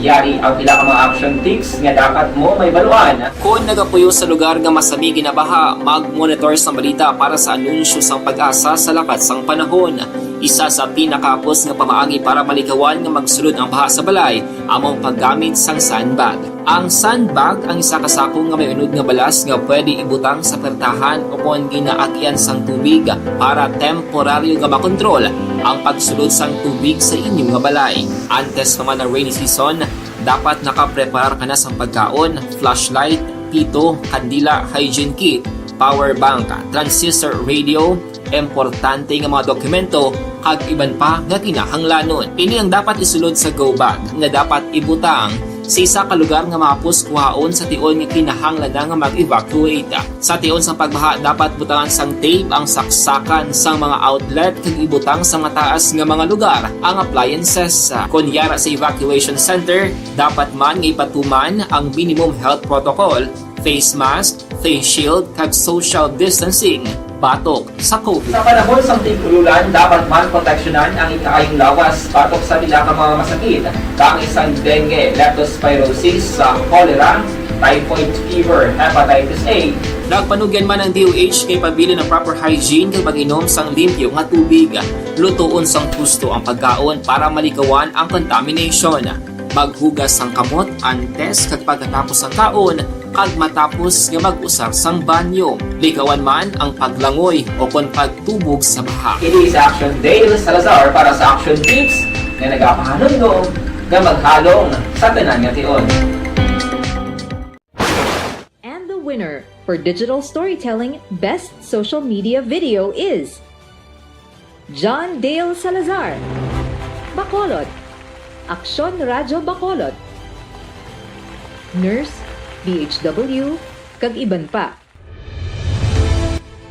Yari ang pila ka mga action tips nga dapat mo mahibaluan. Kon nagapuyo sa lugar nga masami ginabaha, mag-monitor sang balita para sa anunsyo sang PAGASA sa lakat sang panahon. Isa sa pinakahapos nga pamaagi para malikawan nga magsulod ang baha sa balay amo ang paggamit sang sandbag. Ang sandbag ang isa ka sako nga may unod nga balas nga pwede ibutang sa pertahan o kon ginaagian sang tubig para temporaryo nga makontrol ang pagsulod sang tubig sa inyo nga balay. Antes pa man ang rainy season, dapat nakapreparar ka na sang pagkaon, flashlight, pito, kandila, hygiene kit, power bank, transistor radio, importante nga mga dokumento, kag iban pa nga kinahanglanon. Ini ang dapat isulod sa go bag nga dapat ibutang sa isa ka lugar nga mahapos kuhaon sa tion nga kinahanglan na nga mag-evacuate. Sa tion sang pagbaha, dapat butangan sang tape ang saksakan sang mga outlet kag ibutang sa mataas nga mga lugar ang appliances. Kon yara sa evacuation center, dapat man nga ipatuman ang minimum health protocol, face mask, face shield, kag social distancing batok sa COVID. Sa panahon sang tig-ululan, dapat man proteksyonan ang ikaayong lawas batok sa pila ka mga masakit, kaangay sang dengue, leptospirosis, sa cholera, typhoid fever, hepatitis A. Nagpanugyan man ang D O H kay pabilin ang proper hygiene kag pag-inom sang limpyo nga tubig. Lutoon sang husto ang pagkaon para malikawan ang contamination. Maghugas sang kamot antes kag pagkatapos sang kaon kag matapos nga mag-usar sang banyo. Likawan man ang paglangoy o kon pagtubog sa baha. Ini si Action Dale Salazar para sa Action Tips nga nagapahanumdom nga maghalong sa tanan nga tion. And the winner for digital storytelling best social media video is John Dale Salazar, Bacolod, Aksyon Radyo Bacolod, Nurse, D H W, kag iban pa.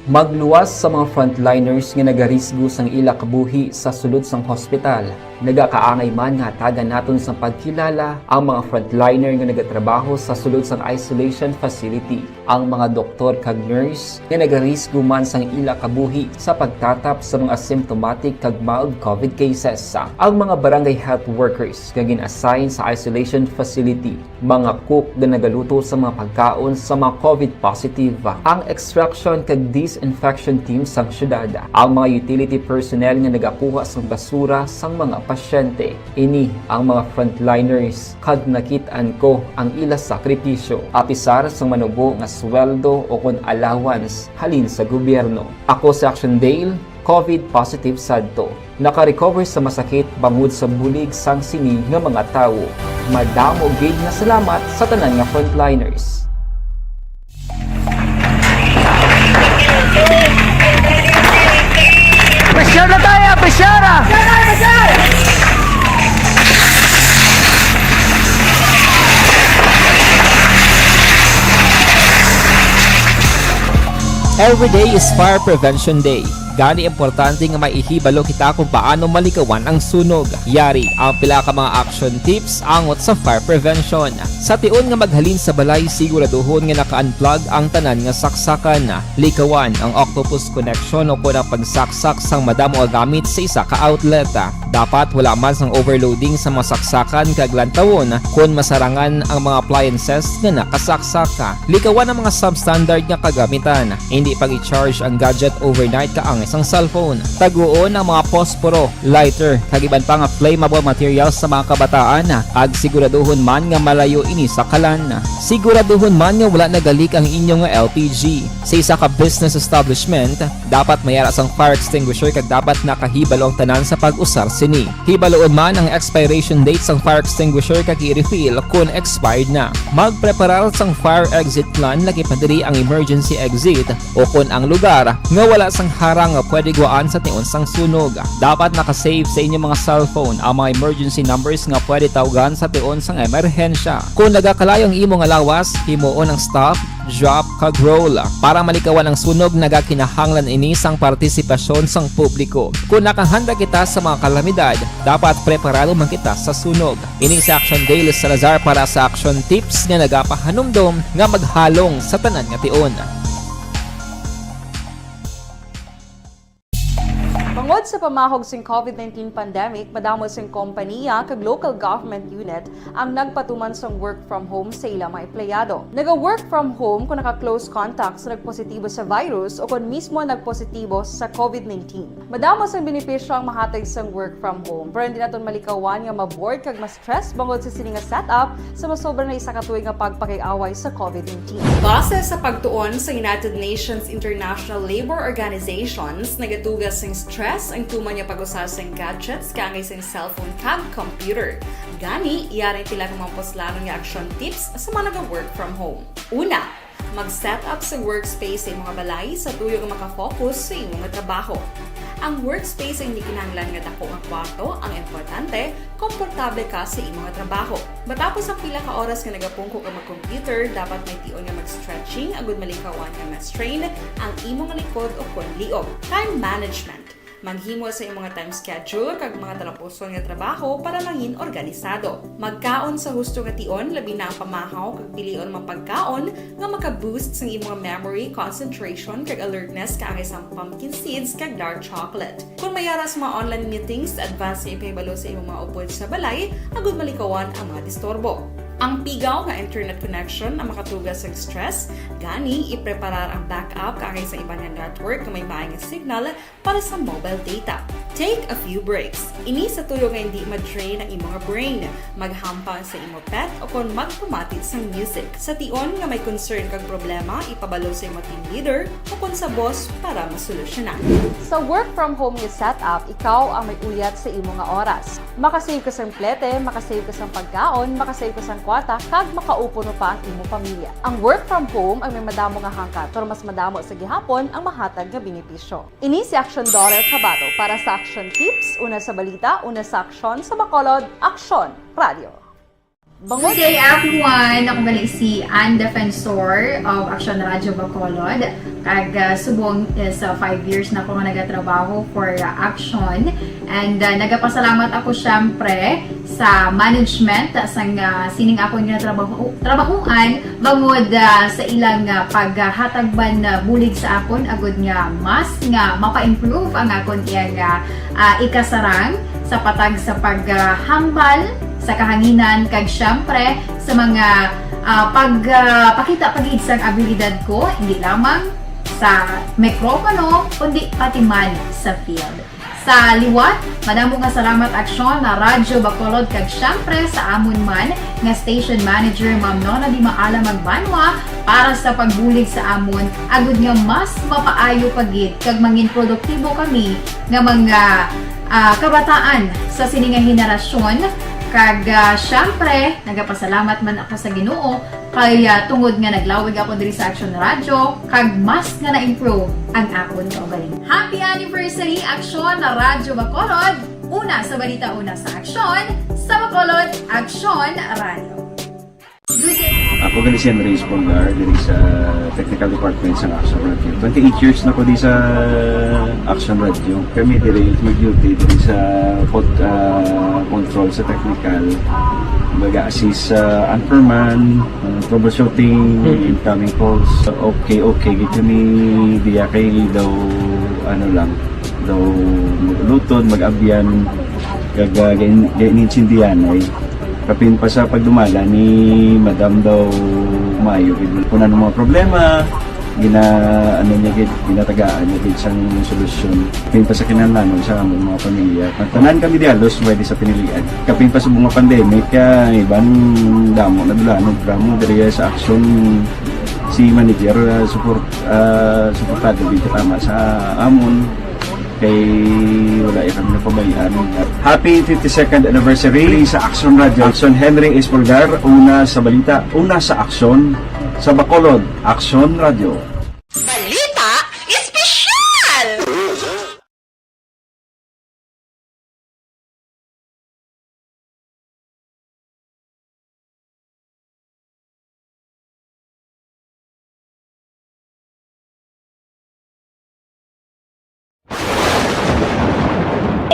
Magluwas sa mga frontliners nga nagarisgo sang ila kabuhi sa sulod sang hospital. Nagakaangay man nga hatagan naton sang pagkilala ang mga frontliner nga nagatrabaho sa sulod sang isolation facility, ang mga doktor kag nurse nga nagarisgo man sang ila kabuhi sa pagtatap sa mga asymptomatic kag mild COVID cases, ang mga barangay health workers nga gin-assign sa isolation facility, mga cook nga nagaluto sa mga pagkaon sa mga COVID positive, ang extraction kag disinfection team sang syudad, ang mga utility personnel nga nagakuha sang basura sang mga pasyente. Ini ang mga frontliners, kag nakit-an ko ang ila sakripisyo, apisar sang manubo nga sweldo o kon allowance halin sa gobyerno. Ako si Action Dale, COVID positive sadto. Naka-recover sa masakit bangod sa bulig sang sini nga mga tawo. Madamo gid nga salamat sa tanan nga frontliners. Pressure na tayo! Pressure! Every day is Fire Prevention Day. Gani, importante nga may ihibalo kita kung paano malikawan ang sunog. Yari ang pila ka mga action tips angot sa fire prevention. Sa tion nga maghalin sa balay, siguraduhon nga naka-unplug ang tanan nga saksakan. Likawan ang octopus connection o kon ang pagsaksak sang madamo nga gamit sa isa ka outlet. Dapat wala man sang overloading sa mga saksakan kag lantawon kon masarangan ang mga appliances nga nakasaksak. Likawan ang mga substandard nga kagamitan. Hindi pag-i-charge ang gadget overnight kaangay sang cellphone. Taguon ang mga posporo, lighter, kag iban pa nga flammable materials sa mga kabataan, kag siguraduhon man nga malayo ini sa kalan. Siguraduhon man nga wala nagalik ang inyo nga L P G. Sa isa ka business establishment, dapat may ara sang fire extinguisher kag dapat nakahibalo ang tanan sa pag-usar sini. Hibaloon man ang expiration date sang fire extinguisher kag i-refill kon expired na. Magpreparar sang fire exit plan, lagi pa diri ang emergency exit o kon ang lugar nga wala sang harang nga pwede guwaan sa tion sang sunog. Dapat naka-save sa inyo mga cellphone ang mga emergency numbers nga pwede tawgan sa tion sang emerhensya. Kon nagakalayo ang imo nga lawas, himuon ang stop, drop, kag roll. Para malikawan ang sunog, nagakinahanglan ini sang partisipasyon sang publiko. Kon nakahanda kita sa mga kalamidad, dapat preparado man kita sa sunog. Ini si Action Dale Salazar para sa Action Tips nga nagapahanumdom nga maghalong sa tanan nga tion. Bangod sa pamahog sing COVID nineteen pandemic, madamo sing kompaniya kag local government unit ang nagpatuman sang work from home sa ila mga empleyado. Naga-work from home kung naka-close contact sa nagpositibo sa virus o kon mismo nagpositibo sa COVID nineteen. Madamo sang benepisyo ang mahatag sang work from home, pero hindi naton malikawan nga ma-bored kag ma-stress bangod sa sini nga setup sa masobra na isa ka tuig nga pagpakig-away sa COVID nineteen. Base sa pagtuon sa United Nations International Labour Organizations, nagatuga sing stress ang tuman nga pag-usa sing gadgets kaangay sing cellphone kag computer. Gani, yari ang pila ka mga puslanon nga action tips sa mga naga-work from home. Una, mag-set up sa workspace sa imo nga balay sa tuyo nga makafocus sa imo nga trabaho. Ang workspace ay hindi kinahanglan nga dako nga kwarto, ang importante, komportable ka sa imo nga trabaho. Matapos ang pila ka oras nga nagapungko ka mag-computer, dapat may tion nga mag-stretching agud malikawan nga ma-strain ang imo nga likod o kon liog. Time management. Maghimo sa imo nga time schedule kag mga talapuson nga trabaho para mangin organisado. Magkaon sa husto nga tion, labi na ang pamahaw kag pilion mga pagkaon nga maka-boost sang imo nga memory, concentration, kag alertness kaangay sang pumpkin seeds kag dark chocolate. Kon may ara sa mga online meetings, advance nga ipahibalo sa imo mga upod sa balay agud malikawan ang mga disturbo. Ang pigaw nga internet connection ang makatuga sa stress, gani ipreparar ang backup kaangay sa iban nga network nga may maay nga signal para sa mobile data. Take a few breaks. Ini sa tuyo nga hindi ma-drain ang imo nga brain. Maghampang sa imo pet o kon magpamati sang music. Sa tion nga may concern kag problema, ipabalo sa imo team leader o kon sa boss para masolusyonan. Sa work from home nga setup, ikaw ang may uyat sa imo nga oras. Makasave ka sang plete, makasave ka sang pagkaon, makasave ka sang kwarta, kag makaupo pa ang imo pamilya. Ang work from home ang may madamo nga hangkat, pero mas madamo sa gihapon ang mahatag nga benepisyo. Ini si Action Dollar Kabato para sa Action Tips, una sa balita, una sa aksyon, sa Bacolod, Action Radio. Good day, everyone! Ako gali si Ann Defensor of Action Radio Bacolod. Kag, ah, subong is, ah, five years na ako nga nagatrabaho for, ah, Action. And, ah, nagapasalamat ako, syempre, sa management sang, ah, sining akon nga trabaho, trabahuan, bangod, ah, sa ilang, ah, paghatag man, ah, bulig sa akon, agud nga mas nga mapa-improve ang akon iyang, ah, ah, ikasarang sa patag sa paghambal sa kahanginan, kag, syempre, sa mga, ah, pag, ah, pakita pa gid sang abilidad ko, hindi lamang sa mikropono, kundi pati man sa field. Sa liwat, madamo nga salamat, Aksyon na Radyo Bacolod, kag siyempre sa amon man nga station manager, Ma'am Nona Di Maala Magbanwa, para sa pagbulig sa amon, agud nga mas mapaayo pa gid kag mangin produktibo kami nga mga, ah, kabataan sa sini nga henerasyon. Kag, ah, siyempre, nagapasalamat man ako sa Ginoo kay, ah, tungod nga naglawig ako diri sa Aksyon Radyo, kag mas nga na-improve ang akon kaugalingon. Happy anniversary, Aksyon na Radyo Bacolod! Una sa balita, una sa aksyon, sa Bacolod, Aksyon Radyo. Ako gali si Henry Espolgar, diri sa Technical Department sa Action Radio. Twenty-eight years na ko di sa Action Radio. Kami diri mag-duty diri sa pod-, ah, control sa technical. Baga assist sa anchorman, ah, troubleshooting, incoming calls. Okay, okay, gid kami diya kay daw, ano lang, daw mag-ulutod, mag-abyan, kag, ah, gain-, gain-, intindihan ay kapin pa sa pagdumala ni Madam daw maayo gid. Kung ano mga problema, gina-, ano niya gid, ginatagaan niya gid sang solusyon. Kapin pa sa kinahanglanon sa among mga pamilya. Tanan kami di halos pwede sa pinilian. Kapin pa sa mga pandemic, kaya iban damo na dula, no, drama diri sa action si manager, ah, support, ah, suportado gid tama sa amon. Kay wala ya kami napabayaan. Happy fifty-second anniversary sa Action Radio. Action Henry Espolgar, una sa balita, una sa aksyon, sa Bacolod, Action Radio. Balita Espesyal!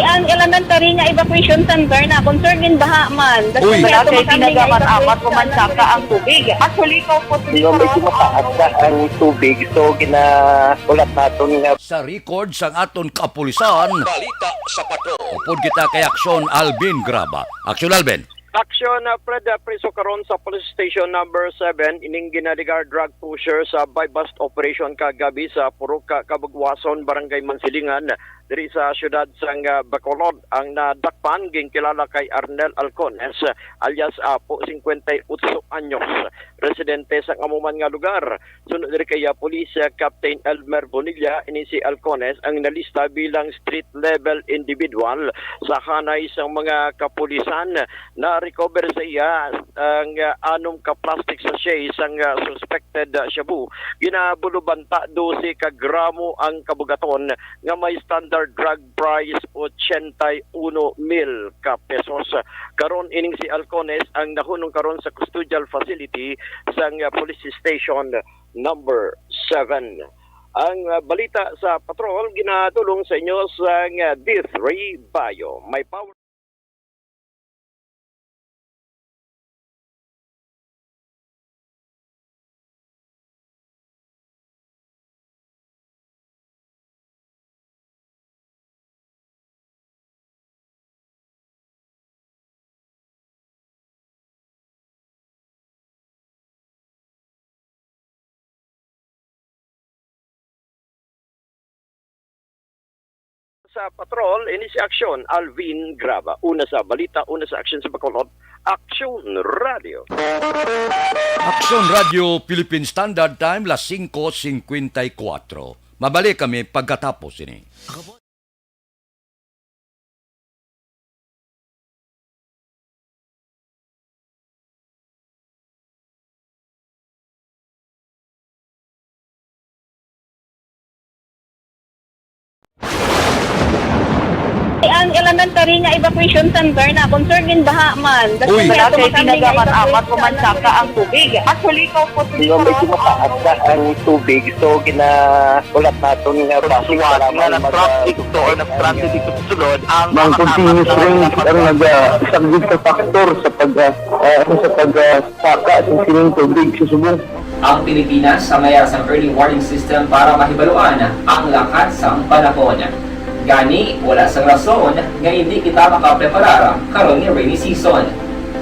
Ang elementary nga evacuation center na concern gin baha man. That's Uy. why Wala ato kay kami nga pinagaman-amat evacuation mo man saka ang tubig. Actually, ikaw po Di ba, medyo mataas na ang tubig, so ginaulat naton nga Sa record sang aton kapulisan, Balita sa Patrol. Upod kita kay Aksyon Alvin Graba. Aksyon Alvin. Aksyon, uh, Fred, uh, priso karon sa Police Station Number Seven ining ginalegar drug pusher sa buy-bust operation kagabi sa Purok Ka-, Kabugwason, Barangay Mansilingan, diri sa siyudad sang, uh, Bacolod. Ang nadakpan ginkilala kay Arnel Alcones, uh, alias Apo, singkwenta y otso anyos, residente sa amo man nga lugar. Suno diri kay, ah, Police, ah, Captain Elmer Bonilla, ini si Alcones ang nalista bilang street level individual sa hanay sang mga kapulisan. Na-recover sa iya ang, ah, anom ka plastic sachet sang, ah, suspected, ah, shabu. Ginabulubanta dose ka gramo ang kabugaton nga may standard drug price ochenta y uno mil ka pesos. Karon ining si Alcones ang nahunong karon sa custodial facility sang, ah, police station number seven. Ang, ah, balita sa patrol ginadulong sa inyo sang, ah, D three Bio. May power. Sa patrol, ini si Aksyon Alvin Graba. Una sa balita, una sa aksyon sa Bacolod, Aksyon Radio. Aksyon Radio Philippine Standard Time, las singko singkwenta y kuwatro. Mabalik kami pagkatapos ini. Ang elementary nga evacuation center na concern gin baha man. That's Uy. why Wala ato kay kami nga pinagaman-amat evacuation mo man center. saka ang tubig. Actually, ikaw po Di ba, medyo mataas na ang tubig, so ginaulat naton nga Sa basi suwat kailangan nga mag- nag-traffic to or nag-transit dito sa sulod, ang Ang mga continuous tapat na rain ang nag-, ah, isa gid ka factor sa pag, ah, ah, sa pag, ah, saka sa sining tubig sa subong. Ang Pilipinas sa mayar sang early warning system para mahibaluan ang lakat sang panahon. Gani, wala sang rason nga indi kita makapreparar karon nga rainy season.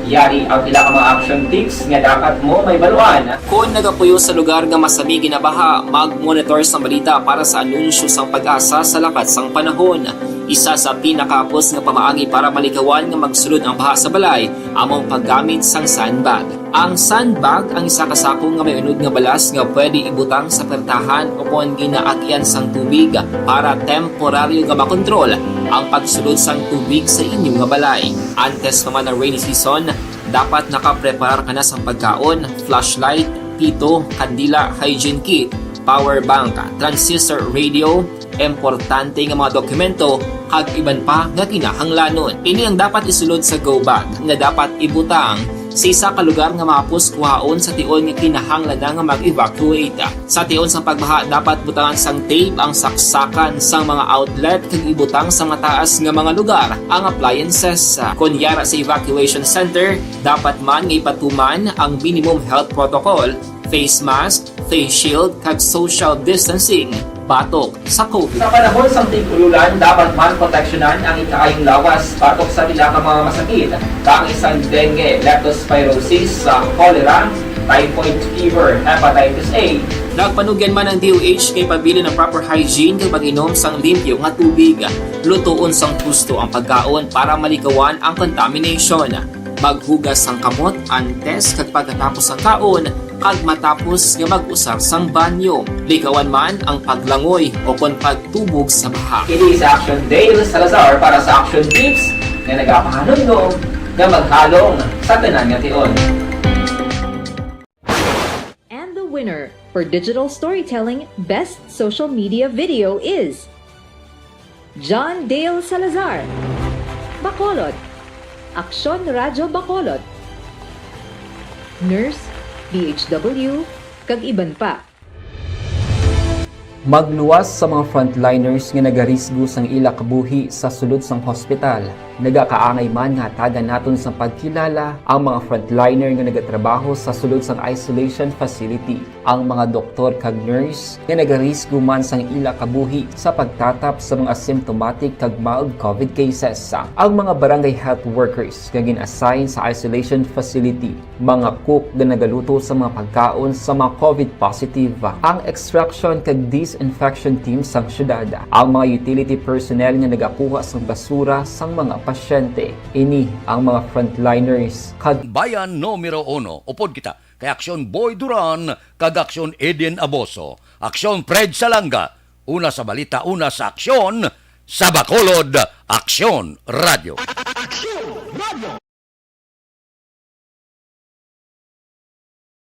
Yari ang pila ka mga action tips nga dapat mo mahibaluan. Kon nagapuyo sa lugar nga masami ginabaha, mag-monitor sang balita para sa anunsyo sang PAGASA sa lakat sang panahon. Isa sa pinakahapos nga pamaagi para malikawan nga magsulod ang baha sa balay amo ang paggamit sang sandbag. Ang sandbag ang isa ka sako nga may unod nga balas nga pwede ibutang sa pertahan ukon ginaagian sang tubig para temporaryo nga makontrol ang pagsulod sang tubig sa inyo nga balay. Antes pa man ang rainy season, dapat nakapreparar ka na sang pagkaon, flashlight, pito, kandila, hygiene kit, power bank, transistor radio, importante nga mga dokumento, kag iban pa nga kinahanglanon. Ini ang dapat isulod sa go bag nga dapat ibutang sa isa ka lugar nga mahapos kuhaon sa tion nga kinahanglan na nga mag-evacuate. Sa tion sang pagbaha, dapat butangan sang tape ang saksakan sang mga outlet kag ibutang sa mataas nga mga lugar ang appliances. Kon yara sa evacuation center, dapat man nga ipatuman ang minimum health protocol, face mask, face shield, kag social distancing batok sa COVID. Sa panahon sang tig-ululan, dapat man proteksyonan ang ikaayong lawas batok sa pila ka mga masakit, kaangay sang dengue, leptospirosis, sa cholera, typhoid fever, hepatitis A. Nagpanugyan man ang D O H nga ipabilin ang proper hygiene kag pag-inom sang limpyo nga tubig. Lutoon sang husto ang pagkaon para malikawan ang contamination. Maghugas sang kamot antes kag pagkatapos sang kaon, kag matapos nga mag-usar sang banyo. Likawan man ang paglangoy o kon pagtubog sa baha. Ini si Action Dale Salazar para sa Action Tips nga nagapahanumdom nga maghalong sa tanan nga tion. And the winner for Digital Storytelling Best Social Media Video is John Dale Salazar, Bacolod, Aksyon Radyo Bacolod, Nurse, D H W, kag iban pa. Magluwas sa mga frontliners nga nagarisgo sang ila kabuhi sa sulod sang hospital. Nagakaangay man nga hatagan naton sang pagkilala ang mga frontliner nga nagatrabaho sa sulod sang isolation facility, ang mga doktor kag nurse nga nagarisgo man sang ila kabuhi sa pagtatap sa mga asymptomatic kag mild COVID cases, ang mga barangay health workers nga gin-assign sa isolation facility, mga cook nga nagaluto sa mga pagkaon sa mga COVID positive, ang extraction kag disinfection team sang syudad, ang mga utility personnel nga nagakuha sang basura sang mga pasyente. Ini ang mga frontliners kag Bayan numero uno, upod kita kay Aksyon Boy Duran kag Aksyon Eden Aboso, Aksyon Fred Salanga, una sa balita, una sa aksyon, sa Bacolod, Aksyon Radio.